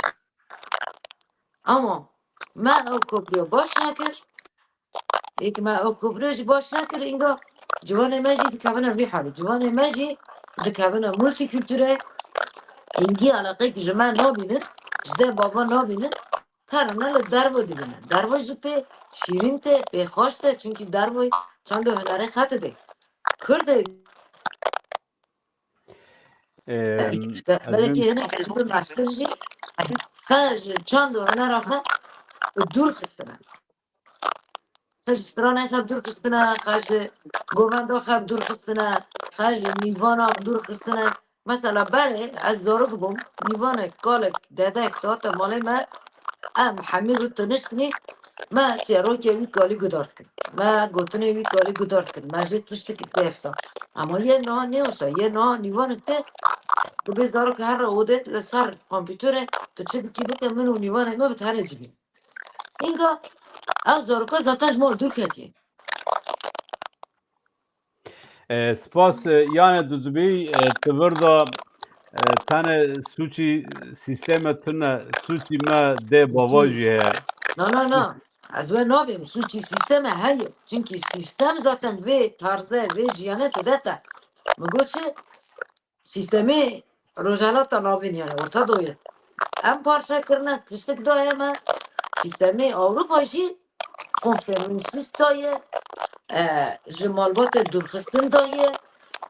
Ama me ew kopriya baş nekir. Êk me ew kopriya jî baş nekir, înga ciwanê me jî dikevine vî halî. Ciwanê me jî dikevine multîkulture. Hingî eleqeyek ji me nabînin, ji dê bava nabînin. Herine li derve dibîne. Derve jî pê şîrîn tê, pê xweş tê, çunkî derve çand û hunerê xetidê. Kurdê, işte, belekî hinek ji bin mestir jî xe ji çand û hunera xwe bi dûr xistine. Xe ji stranê xwe bi dûr xistine, xe ji govenda xwe bi dûr xistine, xe ji nîvana bi dûr xistine. Mesela berê ez zarok bûm, nîvanek, kalek, dedek dihate malê me, em hemî rû tiniştinî, me çêrokê wî kalî guhdar dikin. Me gotinê wî kalî guhdar dikin. Me jê tiştekî pê efsa. Ama yê niha nê wisa, yê niha nîvanek tê, tu bê zarok here odê li ser kompîterê, tu çi dikî bike min û nîvanê me bi tenê civîn. Înga ew zaroka zaten ji me dûr ketiye. E, spas, e, yani tu dibî, e, tu vir de, e, tene sûcî sîsteme tune, sûcî me dê bava jî heye. Na, na, na. Ez wê nabêm, sûcî sîsteme heye. Çunkî sîstem zaten vê tarze, vê jiyane tu de te. Min got çi? Sîstemê Rojhelata Navîn, yani Orta Doğu'yu em parçe kirine, tiştik daye me. Sîstemê Ewropa jî konformîstik daye, e, ji malbatê dûrxistin daye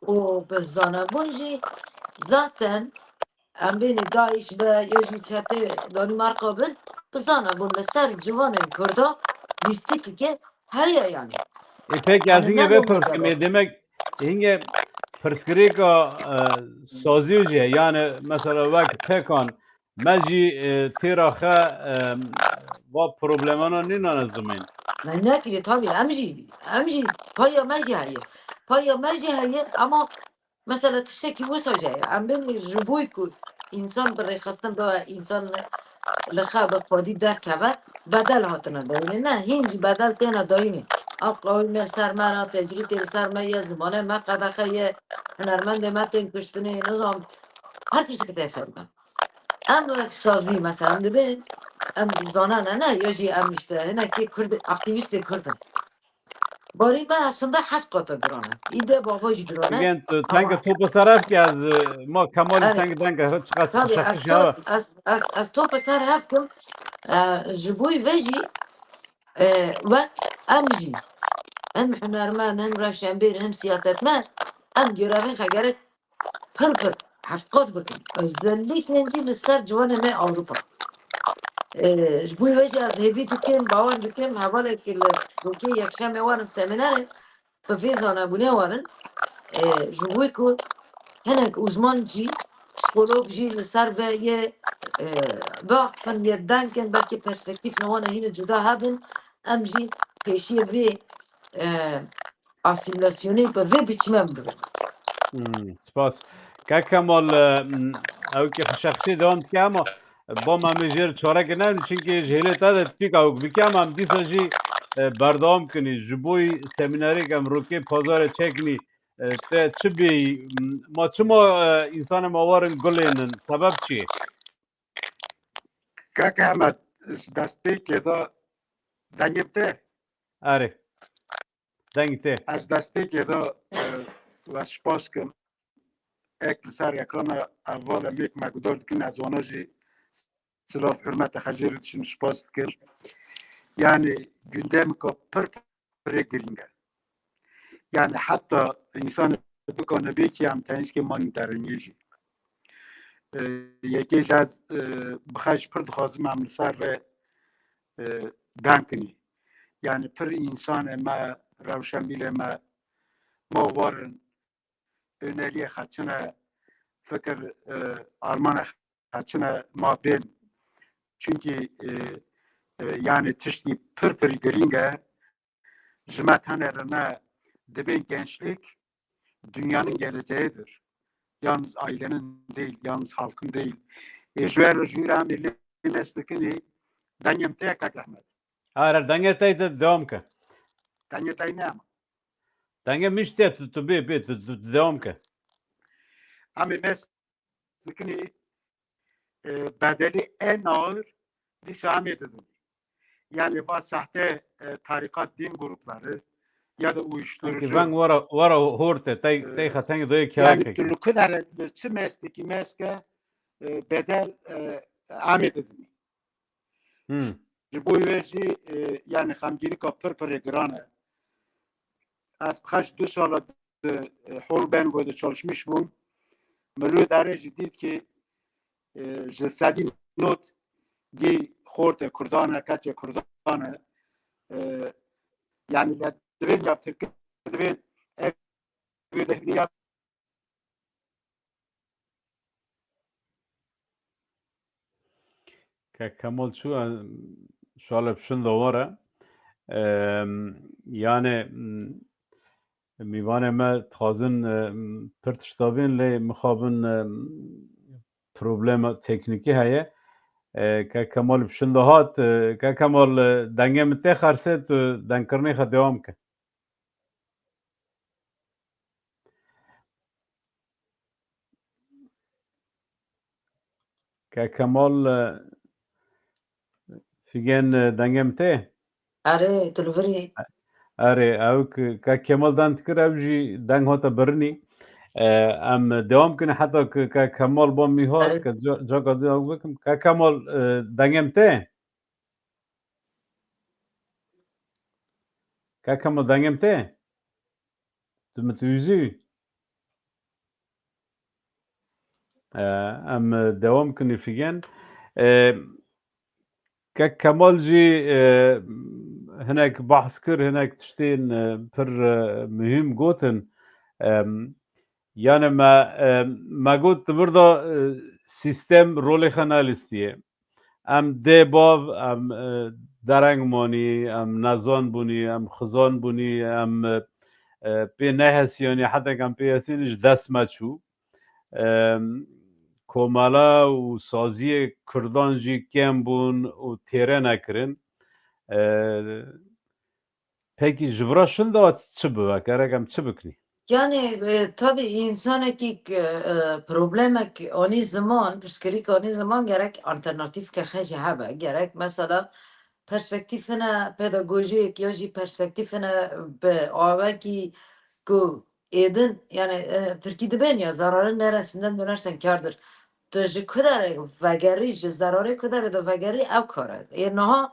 û bi zanebûn jî zaten em bênî DAIŞ be ya jî çetê Danîmarka bin, bi zanebûn li ser ciwanên Kurda lîstikeke heye yani. Ê, peki ez hingê vê pirs kim, ê, demek hingê pirsgirêka, e, sazî jî ye. Yani mesela wek P K K'an, me jî, e, têra xe, e, va problemana nînane zimên. Me nekirî tabii, em jî, em jî paya me jî heye. Paya me jî heye ama Mesela tiştekî wisa jî heye. Em bênî ji bo ku însan bi rêxistin bibe, însan li xe bi xwedî derkeve, bedel hatine dayînê. Ne, hîn jî bedel têne dayînê. Ew qawî me li ser me re, tecrîtê li ser me ye, zimanê me qedexe ye, hunermendê me tên kuştinê, nizam her tiştekî tê ser me. Em wek sazî mesela em dibên, em zanane ne, ya jî em işte hinekî Kurd, aktîvîstê Kurd in. Barî me aslında heft qata giran e. Îde bava jî giran e. Figen, tu Ama tenge topa ser ev ki ez, e, ma Kemal Erê. tenge denge çiqas Tabii, ez şaxîş top, hava. ez, ez, ez topa ser hev kim, e, ji bo vê jî, e, wek em jî, hem hunermend, hem rewşenbîr, hem siyasetmend, em görevên xwe gerek pir pir heft qat bikin. Özellikle jî li ser ciwanê me Ewropa. Ee, ji bo wê jî ez hêvî dikim, bawer dikim, hevalekî li rokê yekşemê werin semînerê, bi vê zanebûnê werin. Ee, ji bo ku hinek uzman jî, psîkolog jî li ser vê yê, e, biaxifin, yê denkin, belkî perspektîfên wan hîne cuda hebin, em jî pêşiyê vê, e, asîmîlasyonê bi vê biçîme bibin. Hmm, spas. Kek Kemal, e, m, ew ki xişexişê devam dike ama bom em ê jê re çareke nedin, çimkî ji hêlê te de piçîk ew bike, em dîsa jî, e, berdewam kinî. Ji bo semînerêk em rokê pazarê çekinî, e, te çi bêyî, m, ma çima, e, însanê me warin gulênin? Sebeb çi ye? Kek Ehmed, ji destpêkê de dengê te? Erê. Dengê te. Ez destpêkê de, e, we spas kim. Ek li ser ekrana heval em êk me guhdar dikin, ez wana jî silav, hurmeta xwe jê re diçim, spas dikim. Yani gündemka pir pir girîng e. Yani heta însan bikane bê ki em tenîskê manî derengê jî. E, yekê jî ez, e, bi xwe jî pir dixwazim em li ser vê, e, deng kinî. Yani pir însanê me, rewşenbîrê me, ma warin, öneriyê xwe çi ne, fikir, e, armanê xwe çi ne, ma bên. Çimkî, e, e, yani tiştî pir pir girîng e. Ji me tenê re ne, dibên gençlik dünyanın geleceğidir. Yalnız ailenin değil, yalnız halkın değil. E, ji we re jû re em ê lê mes dikinî, dengê min tê ye kek Ehmed. Are, dengê te de devam ke. Dengê te ne ama. Dengê min jî tê, tu, tu bê, bê, tu, tu, tu devam ke. Em ê mes dikinî, e, bedelî en ağır dîsa em ê didin. Yani va sahte, e, tarikat, din grupları ya da Sanki uyuşturucu. veng wara, wara horte, tey, E, tey xeteng doyê yani kiyakek. tu li ku dere, li çi mestekî meske, e, bedel, e, em ê didin. Hmm. Ji bo wê jî, e, yani xemgînika pir pir ê giran e. Ez bi xwe ji du sala di, e, Holbengo de çalışmış bûm. Min li wê derê jî dît ki, e, ji sedî nod gî xortê Kurdan e, keçê Kurdan e. E, yani le divên ya Tirk divên ev dehriya Kek Kemal çû, e, şalê bi şinda were. Em, yani, m, mîvanê me dixwazin, e, m, pir tişta bîn, lê mixabin, e, problema teknîkî heye. E, Kek Kemal bi şinda hat. E, Kek Kemal, e, dengê min tê xersê, tu dengkirinê xwe dewam ke. Kek Kemal, e, Figen, e, dengê min tê? Erê, tu li vir î. Erê, ew ki Kek Kemal deng dikir, ew jî deng hate birinî. E, em dewam kin heta ki Kek Kemal ba mîhar, Erê. ke ca-, caka din ew bikim. Kek Kemal, e, dengê min tê? Kek Kemal, dengê min tê? Tu min dihûzî? E, em dewam kinî Figen. E, Kek Kemal jî, e, hinek behs kir, hinek tiştên, e, pir, e, muhîm gotin. Em, yani me, e, me got di vir de, e, sîstem rolê xwe nelistiye. Em dê bav, em, e, dereng manî, em nezan bûnî, em xizan bûnî, em, e, e, pê nehesiyanî, hetek em pê hesîn ji dest me çû. E, Komela û saziyê Kurdan jî kêm bûn û têre nekirin. E, Pekî ji vira şil de çi bibe? Gerek em çi bikin? Yani e, tabii insanekî e, problemek anî ziman, pirsgirêk anî ziman gerek alternatîfke xwe jî hebe. Gerek mesela perspektîfine pedagojîk ya jî perspektîfine bi awekî ku êdin, yani e, Tirkî dibên ya zararın neresinden dönersen kârdır. Tu ji ku derê vegerî, ji zararê ku derê de vegerî ew kar e. Ê niha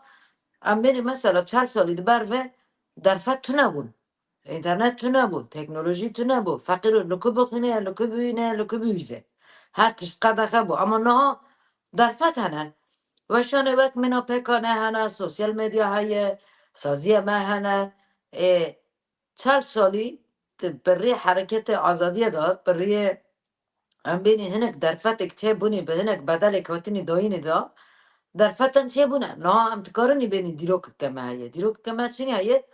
em bêrî mesela çar salî di ber ve derfet tune bûn. Înternet tune bû, teknolojî tune bû. Feqîr li ku bixwîne, li ku bihîne, li ku bihîze. Her tişt qedexe bû. Ama niha derfet hene. Weşanê wek mîna P K N hene, sosyal medya heye, saziye me hene. Ê, çar salî di birî hereketê azadiyê de, birî em bênî hinek derfetek çêbûnî bi hinek bedelek hatinî dayînê de, derfetan çêbûne. Niha em dikarinî bênî dîrokeke me heye. Dîrokeke me çinî heye?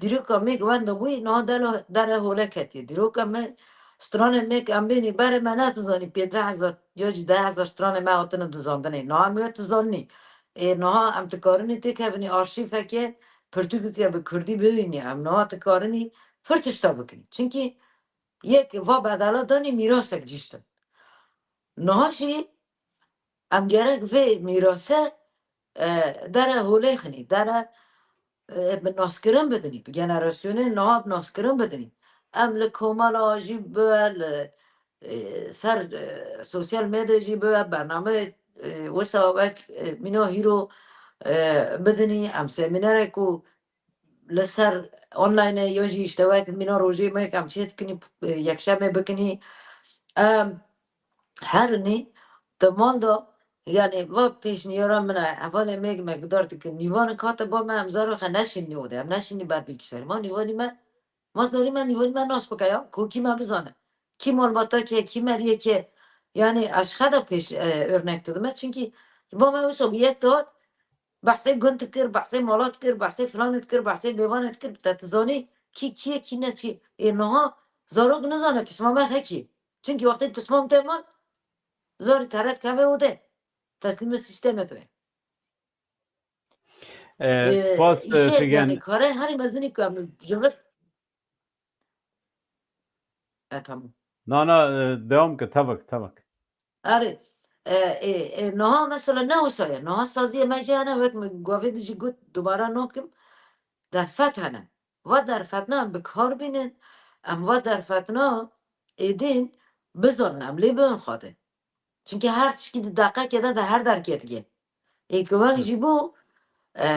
Dîroka me wenda bûyî, niha dere, dere hole ketiye. Dîroka me, stranê me em bênî berê me nedizanî pênceh hezar ya jî deh hezar stranê me hatine dizandinê. Niha em wê dizanî. Ê, niha em dikarinî têkevinî arşîveke pirtûkeke bi kurdî bibînî. Em niha dikarinî pir tişta bikinî. Çimkî yek va bedela danî mîrasek cî ştin. Niha jî em gerek vê mîrase e, dere holê xinî, dere e, bi naskirin bidinî, bi generasyonê niha bi naskirin bidinî. Em li komela jî bibe, li e, ser e, sosyal medya jî bibe, bername e, wisa wek e, mîna hîro e, bidinî, em semînerek û li ser online ya jî işte wek mîna rojê me em çê dikinî, e, yekşemê bikinî. Em herinî di mal de, yani va pêşniyara min e, hevalê me me gidar dikin. Nîvanik hate ba me em zaro xe neşînî ode, em neşînî ber bilgisayar. Ma nîvanî me, ma zarî me nîvanî me nas bike ya, kokî me bizane. Kî malbata ke, kî meriyê ke. Yani ez xeda pêş e, örnek didime. Çimkî ba me wisa bi yek de hat, behsê gund dikir, behsê mala dikir, behsê filan dikir, behsê mêvan dikir, te tu zanî kî kî ye, kî ne çi. Ê niha zarok nizane pisma me xe kî. Çimkî wextê pisma min tê mal, zarî tere dikeve ode. Teslîmê sîstemê dibe. E, Spas e, Figen. Yanî kare herî mezinî ku em ji vir E, tamam. Na, na, e, devam ke, tevek, tevek. Erê, e, e, e, niha mesela ne wisa ye. Niha saziyê me jî hene, wek min gavê de jî got, dubara nakim. Derfet hene. Va derfetna em bi kar bînin, em va derfetna êdîn bizanin, em lê bibin xwedê. Çimkî her tişkî di deqekê de, de her derkê dike. Ê ki wek jî bû, e,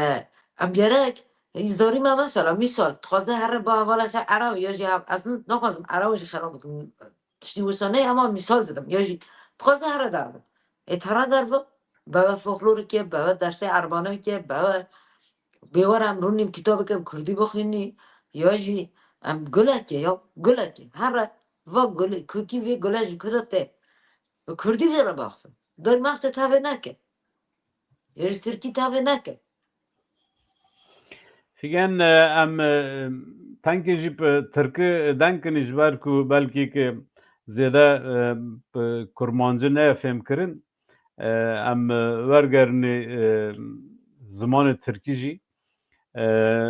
em gerek, e, zarî me mesela, mîsal, dixwaze here ba hevala xe Ereb, ya jî hev-, ez naxwazim Ereb jî xerab bikim. Tiştî wisa neyê, ama mîsal didim. Ya jî dixwaze here derve. Ê tere derve, beve folklorike, beve dersê erbaneke, beve bêwar em rûnîm kitabeke bi kurdî bixwînî, ya jî em guleke, ya guleke. Here va gule, kukî vê gule ji ku de tê. Bi kurdî vê re baxivin. Dormexçe tavê neke. Ya ji tirkî tavê neke. Figen, e, em, e, tenkê jî bi tirkî deng kinî ji ber ku belkî ki zêde, e, bi kurmancî neye fêmkirin. E, em, e, wergerinê, e, zimanê tirkî jî. E,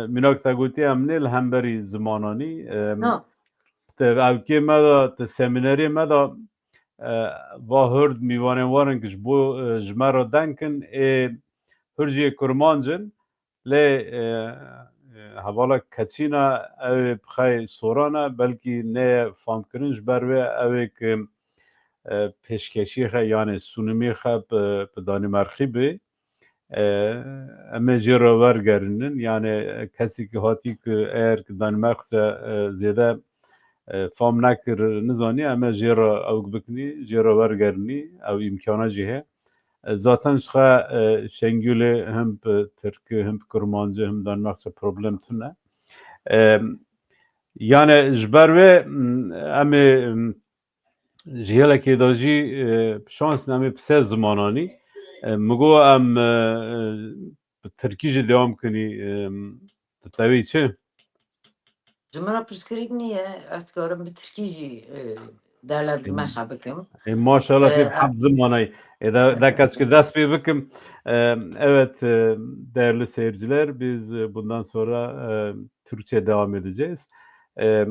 mînak te gotî em nê li hemberî zimananî. E, No. Te evkê me de, te semînerê me de, e, va hurd mîvanên warin ki ji bo, e, ji me re deng kin, ê hurciyê kurmanc in, lê, e, e, hevala keçîna ew ê bixey soran e, belkî neye famkirin, ji ber wê ew ê ki, e, pêşkeşiyê xe, yanê sunimê xe bi, bi Danîmerxî bê. E, em ê jê re wergerînin. Yani, e, kesî ki hatî ki eger ki Danîmerxçe, e, zêde, e, fam nekir, nizanî, em ê jê re ewk bikinî, jê re wergerînî, ew îmkana jî heye. E, zaten ji xe, e, Şengûlê him bi tirkî, him bi kurmancî, him Danîmerxçe problem tune. E, yani ji ber wê, m, em ê, m, ji hêlekê de jî, e, bi şans em ê bi sê zimananî. E, min got em, e, e, bi tirkî jî dewam kinî, e, di tevî çi? Ji min re pirsgirêk niye, ez dikarim bi tirkî jî, e, değerlendirme xwe bikim. E, maşallah, e, pêv hat zimanay. E, da, da kaçkî dest pê bikim. E, evet, e, değerli seyirciler, biz, e, bundan sonra, e, Türkçe devam edeceğiz. E,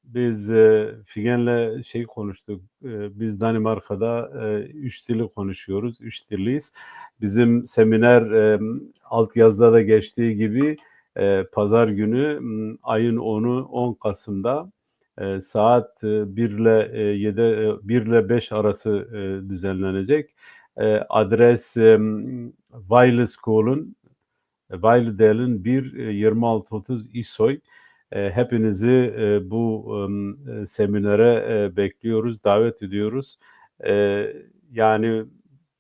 biz, e, Figen'le şey konuştuk. E, biz Danimarka'da, e, üç dili konuşuyoruz, üç dilliyiz. Bizim seminer, e, altyazıda da geçtiği gibi, e, pazar günü, m, ayın onu, on Kasım'da, e, saat, e, bir ile, e, yedi, e, bir ile beş arası, e, düzenlenecek. E, adres, e, Vejle Skolen, e, Vejle Delen bir, e, yirmi altı otuz İsoy. E, hepinizi, e, bu, e, seminere, e, bekliyoruz, davet ediyoruz. E, yani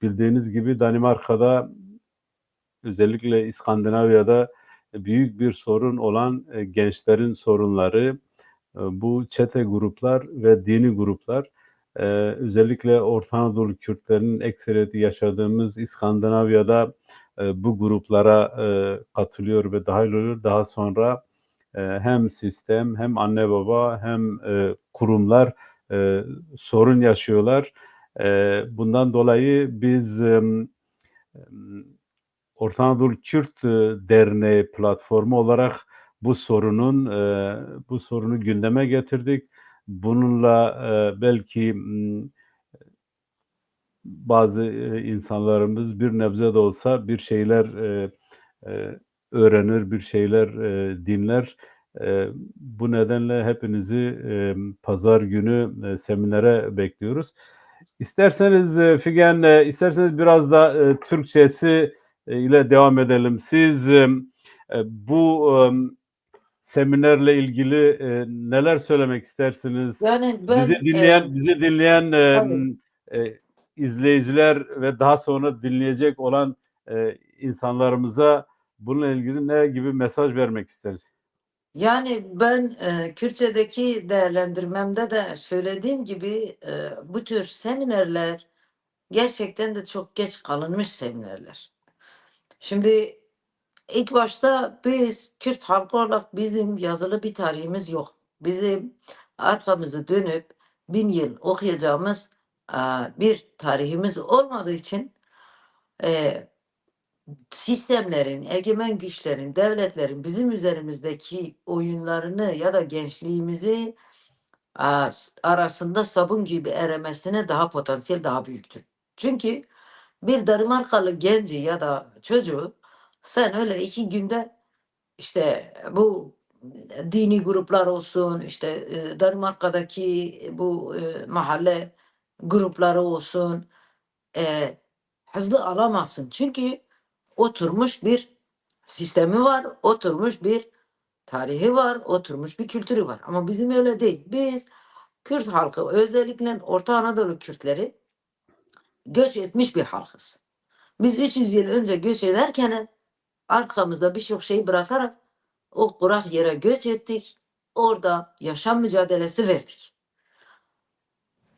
bildiğiniz gibi Danimarka'da, özellikle İskandinavya'da büyük bir sorun olan, e, gençlerin sorunları, e, bu çete gruplar ve dini gruplar, e, özellikle Orta Anadolu Kürtlerinin ekseriyeti yaşadığımız İskandinavya'da, e, bu gruplara, e, katılıyor ve dahil oluyor. Daha sonra, e, hem sistem, hem anne baba, hem, e, kurumlar, e, sorun yaşıyorlar. E, bundan dolayı biz, em, em, Orta Anadolu Kürt, e, Derneği platformu olarak bu sorunun, e, bu sorunu gündeme getirdik. Bununla, e, belki, m, bazı, e, insanlarımız bir nebze de olsa bir şeyler, e, e, öğrenir, bir şeyler, e, dinler. E, bu nedenle hepinizi, e, pazar günü, e, seminere bekliyoruz. İsterseniz, e, Figen, e, isterseniz biraz da, e, Türkçesi, e, ile devam edelim. Siz, e, e, bu, e, seminerle ilgili, e, neler söylemek istersiniz? Yani ben, Bizi dinleyen, e, bizi dinleyen, e, tabii. e, izleyiciler ve daha sonra dinleyecek olan, e, insanlarımıza bununla ilgili ne gibi mesaj vermek isteriz? Yani ben, e, Kürtçedeki değerlendirmemde de söylediğim gibi, e, bu tür seminerler gerçekten de çok geç kalınmış seminerler. Şimdi ilk başta biz Kürt halkı olarak bizim yazılı bir tarihimiz yok. Bizim arkamızı dönüp bin yıl okuyacağımız, e, bir tarihimiz olmadığı için, e, sistemlerin, egemen güçlerin, devletlerin bizim üzerimizdeki oyunlarını ya da gençliğimizi, a, s-, arasında sabun gibi eremesine daha potansiyel daha büyüktür. Çünkü bir Danimarkalı genci ya da çocuğu sen öyle iki günde işte bu dini gruplar olsun, işte, e, Danimarka'daki bu, e, mahalle grupları olsun, e, hızlı alamazsın. Çünkü oturmuş bir sistemi var, oturmuş bir tarihi var, oturmuş bir kültürü var. Ama bizim öyle değil. Biz Kürt halkı, özellikle Orta Anadolu Kürtleri göç etmiş bir halkız. Biz üç yüz yıl önce göç ederken arkamızda birçok şeyi bırakarak o kurak yere göç ettik. Orada yaşam mücadelesi verdik.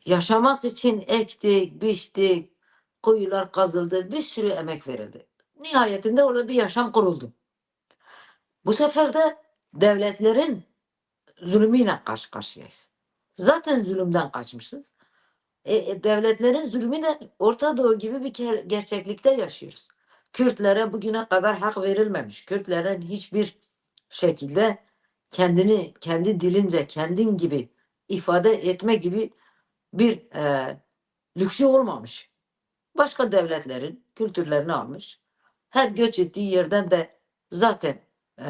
Yaşamak için ektik, biçtik, kuyular kazıldı, bir sürü emek verildi. Nihayetinde orada bir yaşam kuruldu. Bu sefer de devletlerin zulmüyle karşı karşıyayız. Zaten zulümden kaçmışız. E, e, devletlerin zulmüyle Orta Doğu gibi bir ger-, gerçeklikte yaşıyoruz. Kürtlere bugüne kadar hak verilmemiş. Kürtlerin hiçbir şekilde kendini, kendi dilince, kendin gibi ifade etme gibi bir, e, lüksü olmamış. Başka devletlerin kültürlerini almış. Her göç ettiği yerden de zaten, e,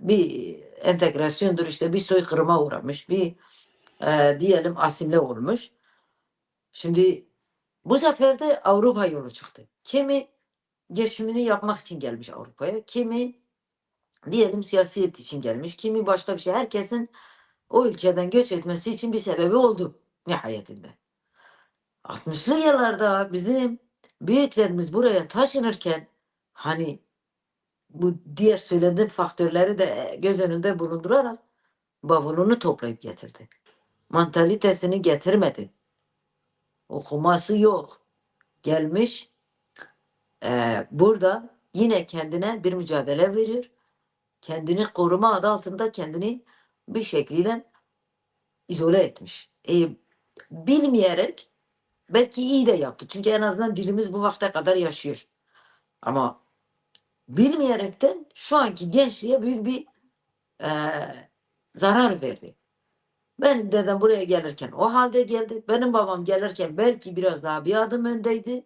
bir entegrasyondur, işte bir soykırıma uğramış, bir, e, diyelim asimle olmuş. Şimdi bu sefer de Avrupa yolu çıktı. Kimi geçimini yapmak için gelmiş Avrupa'ya, kimi diyelim siyaset için gelmiş, kimi başka bir şey. Herkesin o ülkeden göç etmesi için bir sebebi oldu nihayetinde. Altmışlı yıllarda bizim büyüklerimiz buraya taşınırken, hani bu diğer söylediğim faktörleri de göz önünde bulundurarak bavulunu toplayıp getirdi. Mantalitesini getirmedi. Okuması yok. Gelmiş, e, burada yine kendine bir mücadele veriyor. Kendini koruma adı altında kendini bir şekliyle izole etmiş. E, bilmeyerek belki iyi de yaptı. Çünkü en azından dilimiz bu vakte kadar yaşıyor. Ama bilmeyerekten şu anki gençliğe büyük bir e, zarar verdi. Benim dedem buraya gelirken o halde geldi. Benim babam gelirken belki biraz daha bir adım öndeydi.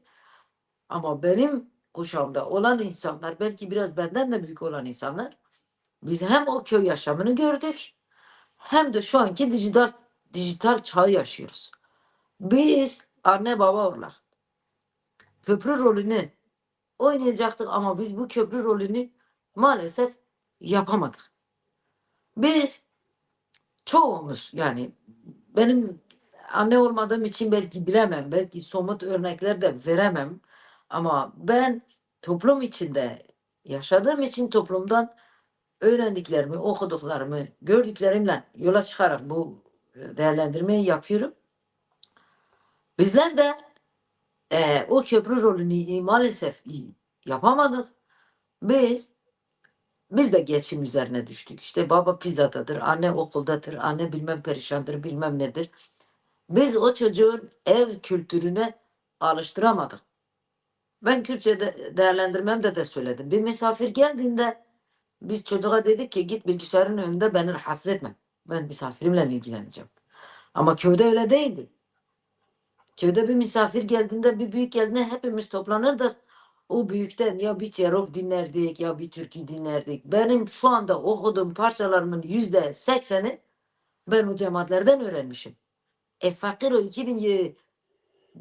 Ama benim kuşağımda olan insanlar, belki biraz benden de büyük olan insanlar, biz hem o köy yaşamını gördük, hem de şu anki dijital, dijital çağı yaşıyoruz. Biz anne baba olarak köprü rolünü oynayacaktık ama biz bu köprü rolünü maalesef yapamadık. Biz çoğumuz, yani benim anne olmadığım için belki bilemem, belki somut örnekler de veremem ama ben toplum içinde yaşadığım için toplumdan öğrendiklerimi, okuduklarımı, gördüklerimle yola çıkarak bu e, değerlendirmeyi yapıyorum. Bizler de e, o köprü rolünü maalesef iyi yapamadık. Biz biz de geçim üzerine düştük. İşte baba pizzadadır, anne okuldadır, anne bilmem perişandır, bilmem nedir. Biz o çocuğun ev kültürüne alıştıramadık. Ben Kürtçe de, değerlendirmemde de söyledim. Bir misafir geldiğinde biz çocuğa dedik ki git bilgisayarın önünde beni rahatsız etme. Ben misafirimle ilgileneceğim. Ama köyde öyle değildi. Köyde bir misafir geldiğinde, bir büyük geldiğinde hepimiz toplanırdık. O büyükten ya bir çerov dinlerdik, ya bir türkü dinlerdik. Benim şu anda okuduğum parçalarımın yüzde sekseni ben o cemaatlerden öğrenmişim. E fakir o iki bin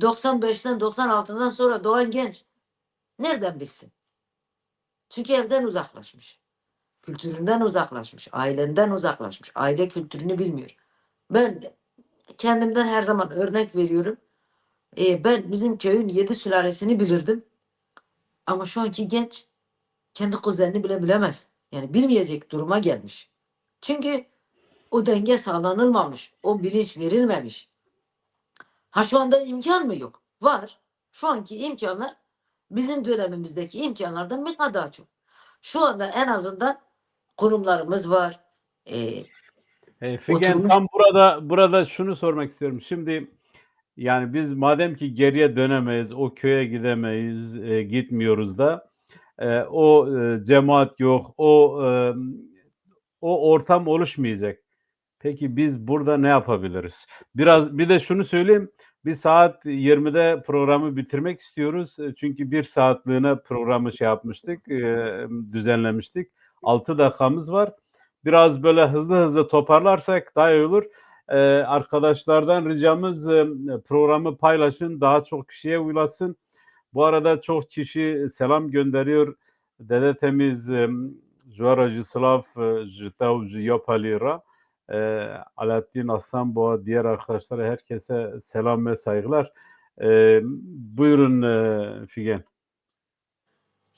doksan beşten doksan altıdan sonra doğan genç nereden bilsin? Çünkü evden uzaklaşmış. Kültüründen uzaklaşmış, ailenden uzaklaşmış. Aile kültürünü bilmiyor. Ben kendimden her zaman örnek veriyorum. E, ben bizim köyün yedi sülalesini bilirdim. Ama şu anki genç kendi kuzenini bile bilemez. Yani bilmeyecek duruma gelmiş. Çünkü o denge sağlanılmamış, o bilinç verilmemiş. Ha şu anda imkan mı yok? Var. Şu anki imkanlar bizim dönemimizdeki imkanlardan bir kat daha çok. Şu anda en azından kurumlarımız var. E, E, Figen, oturmuş- tam burada burada şunu sormak istiyorum. Şimdi yani biz madem ki geriye dönemeyiz, o köye gidemeyiz, e, gitmiyoruz da, e, o e, cemaat yok, o e, o ortam oluşmayacak. Peki biz burada ne yapabiliriz? Biraz bir de şunu söyleyeyim. Biz saat yirmide programı bitirmek istiyoruz. E, Çünkü bir saatliğine programı şey yapmıştık, e, düzenlemiştik. Altı dakikamız var. Biraz böyle hızlı hızlı toparlarsak daha iyi olur. E, arkadaşlardan ricamız e, programı paylaşın, daha çok kişiye ulaşsın. Bu arada çok kişi selam gönderiyor. Dede temiz, e, Juara Jislav, e, Jitau Jiyopali ra. E, Alaaddin Aslan Boğa, diğer arkadaşlara, herkese selam ve saygılar. E, buyurun e, Figen.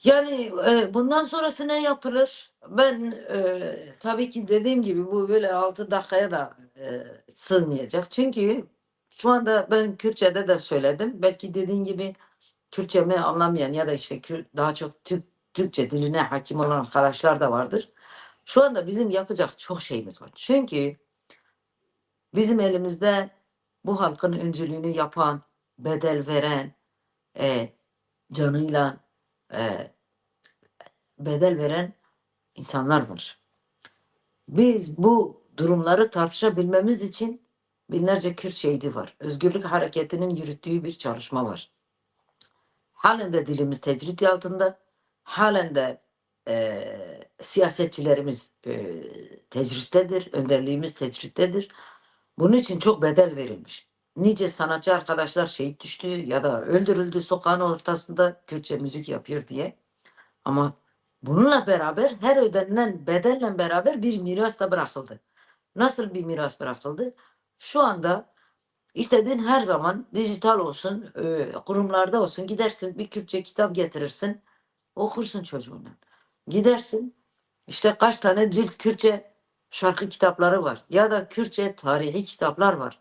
Yani e, bundan sonrası ne yapılır? Ben e, tabii ki dediğim gibi bu böyle altı dakikaya da e, sığmayacak. Çünkü şu anda ben Kürtçe'de de söyledim. Belki dediğin gibi Kürtçemi anlamayan ya da işte Kür- daha çok Türk Türkçe diline hakim olan arkadaşlar da vardır. Şu anda bizim yapacak çok şeyimiz var. Çünkü bizim elimizde bu halkın öncülüğünü yapan, bedel veren, e, canıyla e, bedel veren insanlar var. Biz bu durumları tartışabilmemiz için binlerce Kürt şehidi var. Özgürlük Hareketi'nin yürüttüğü bir çalışma var. Halen de dilimiz tecrit altında, halen de e, siyasetçilerimiz e, tecrittedir, önderliğimiz tecrittedir. Bunun için çok bedel verilmiş. Nice sanatçı arkadaşlar şehit düştü ya da öldürüldü sokağın ortasında Kürtçe müzik yapıyor diye. Ama bununla beraber her ödenilen bedelle beraber bir miras da bırakıldı. Nasıl bir miras bırakıldı? Şu anda istediğin her zaman dijital olsun, e, kurumlarda olsun gidersin bir Kürtçe kitap getirirsin, okursun çocuğundan. Gidersin işte kaç tane cilt Kürtçe şarkı kitapları var ya da Kürtçe tarihi kitaplar var.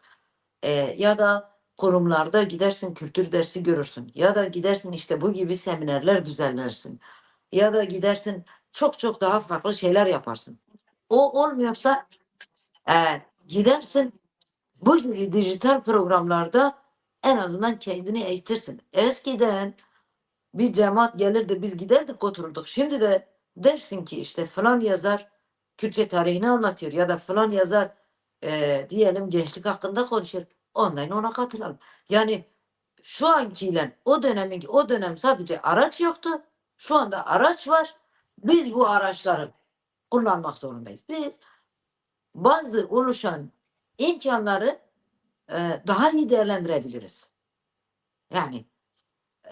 E, ya da kurumlarda gidersin kültür dersi görürsün. Ya da gidersin işte bu gibi seminerler düzenlersin. Ya da gidersin çok çok daha farklı şeyler yaparsın. O olmuyorsa E, gidersin bu gibi dijital programlarda en azından kendini eğitirsin. Eskiden bir cemaat gelirdi, biz giderdik, otururduk. Şimdi de dersin ki işte falan yazar Kürtçe tarihini anlatıyor ya da falan yazar, e, diyelim gençlik hakkında konuşuyor. Online ona katılalım. Yani şu ankiyle o dönemin, o dönem sadece araç yoktu. Şu anda araç var. Biz bu araçları kullanmak zorundayız. Biz bazı oluşan imkanları, e, daha iyi değerlendirebiliriz. Yani,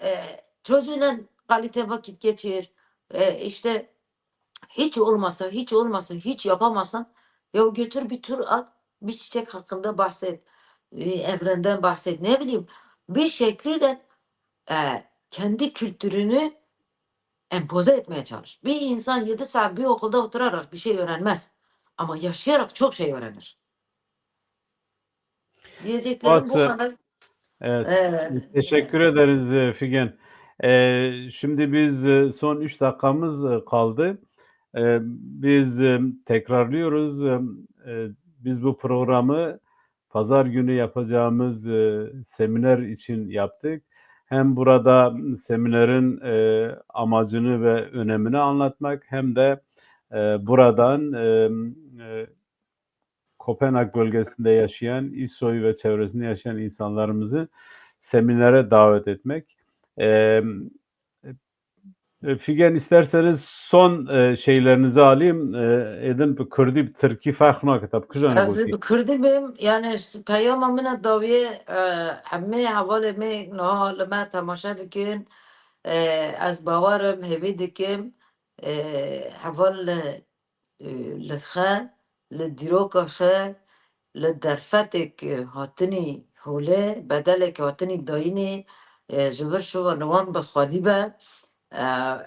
e, çocuğuyla kalite vakit geçir, e, işte hiç olmasa, hiç olmasa, hiç yapamazsan, ya götür bir tur at, bir çiçek hakkında bahset, e, evrenden bahset, ne bileyim, bir şekliyle, e, kendi kültürünü empoze etmeye çalış. Bir insan yedi saat bir okulda oturarak bir şey öğrenmez. Ama yaşayarak çok şey öğrenir. Diyeceklerim bu Spas, e, kadar. Evet. Evet. Teşekkür ederiz, e, Figen. E, şimdi biz, e, son üç dakikamız, e, kaldı. E, biz, e, tekrarlıyoruz. E, e, biz bu programı pazar günü yapacağımız, e, seminer için yaptık. Hem burada seminerin, e, amacını ve önemini anlatmak hem de, e, buradan, e, e, Kopenhag bölgesinde yaşayan, İSOY ve çevresinde yaşayan insanlarımızı seminere davet etmek. E, e, Figen, isterseniz son, e, şeylerinizi alayım. E, êdin bi Kurdî, bi Tirkî ferq nake, tab kujan Ez gotî. Bi Kurdî bêm, yani peyama min a dawiyê, e, hemê hevalê me niha li me temaşe dikin. E, ez bawer im, hêvî dikim, e, heval li, e, li xe, li dîroka xe, li derfetêk hatinî holê, bedelek hatinî dayînê, e, ji vir şiva li wan bi xwedî be, e,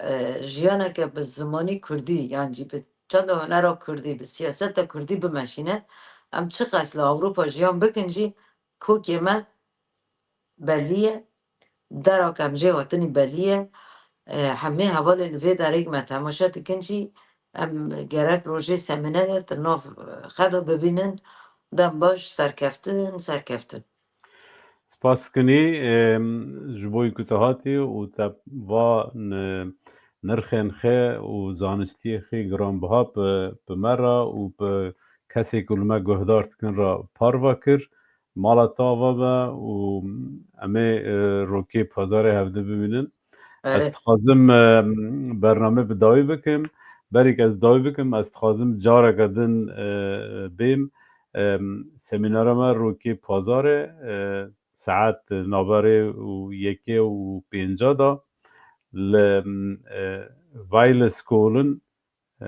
e, jiyaneke bi zimanî kurdî, yan jî bi çanda hunera kurdî, bi siyaseta kurdî bimeşîne. Em çiqas li Ewropa jiyan bikin jî, kokê me belî ye, dera ku em jê hatinî belî ye. E, hemê hevalên vê derê me temaşe dikin jî, em gerek rojê semînerê di nav, e, xwe de bibînin. Dem baş, serkeftin, serkeftin. Spas dikin, em, ji bo ku tu hatî û te va, e, nirxên xe û zanistiyê xê giranbiha bi, bi me re û bi kesê ku li me guhdar dikin re parve kir. Mala te ava be û em ê, e, rokê pazarê hevdî bibînin. Ez Erê. dixwazim, e, bername bi dawî bikim. Berî ku ez bi dawî bikim, ez dixwazim careke din, e, bêm. E, semînera me rokê pazarê, e, saet navberê û yekê û pênca de li, e, Weileskolen, e,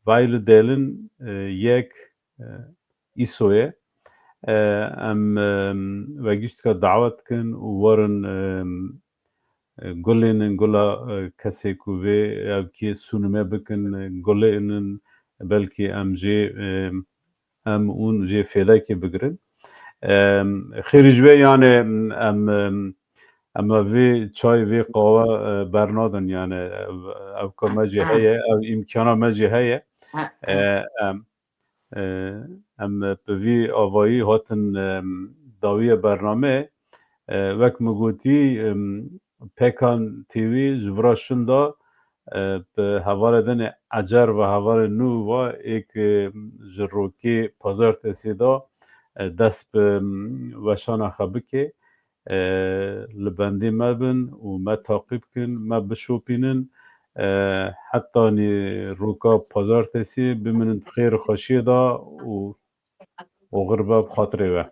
Weile Delen, e, yek, e, İSO'ye. E, em, e, we giştka dawet dikin û werin, e, e, gulênin gula, e, kesê ku vê ev kê sunime bikin, e, gulênin belkî em jê, e, em ûn jê fêdekê bigirin. E, xêrî ji we yani em, em, em vê çay, vê qawe, e, bernadin yani ev, ev ka me jê Ha. heye, ev îmkana me jê heye. Ha, E, ha. em, e, em bi vî avayî hatin, e, dawiye bername. E, wek min gotî, e, Pekan T V ji vira şinda, e, bi hevalê dinê Ecer ve hevalê nû ve êk, e, ji rokê pazartesê de, e, dest bi, e, weşana xwe bike. E, li bendê me bin û me taqîb kin, me bişopînin. E, hetanî roka pazartesê biminin di xêr û xweşiyê de û oxir be bi xatirê we.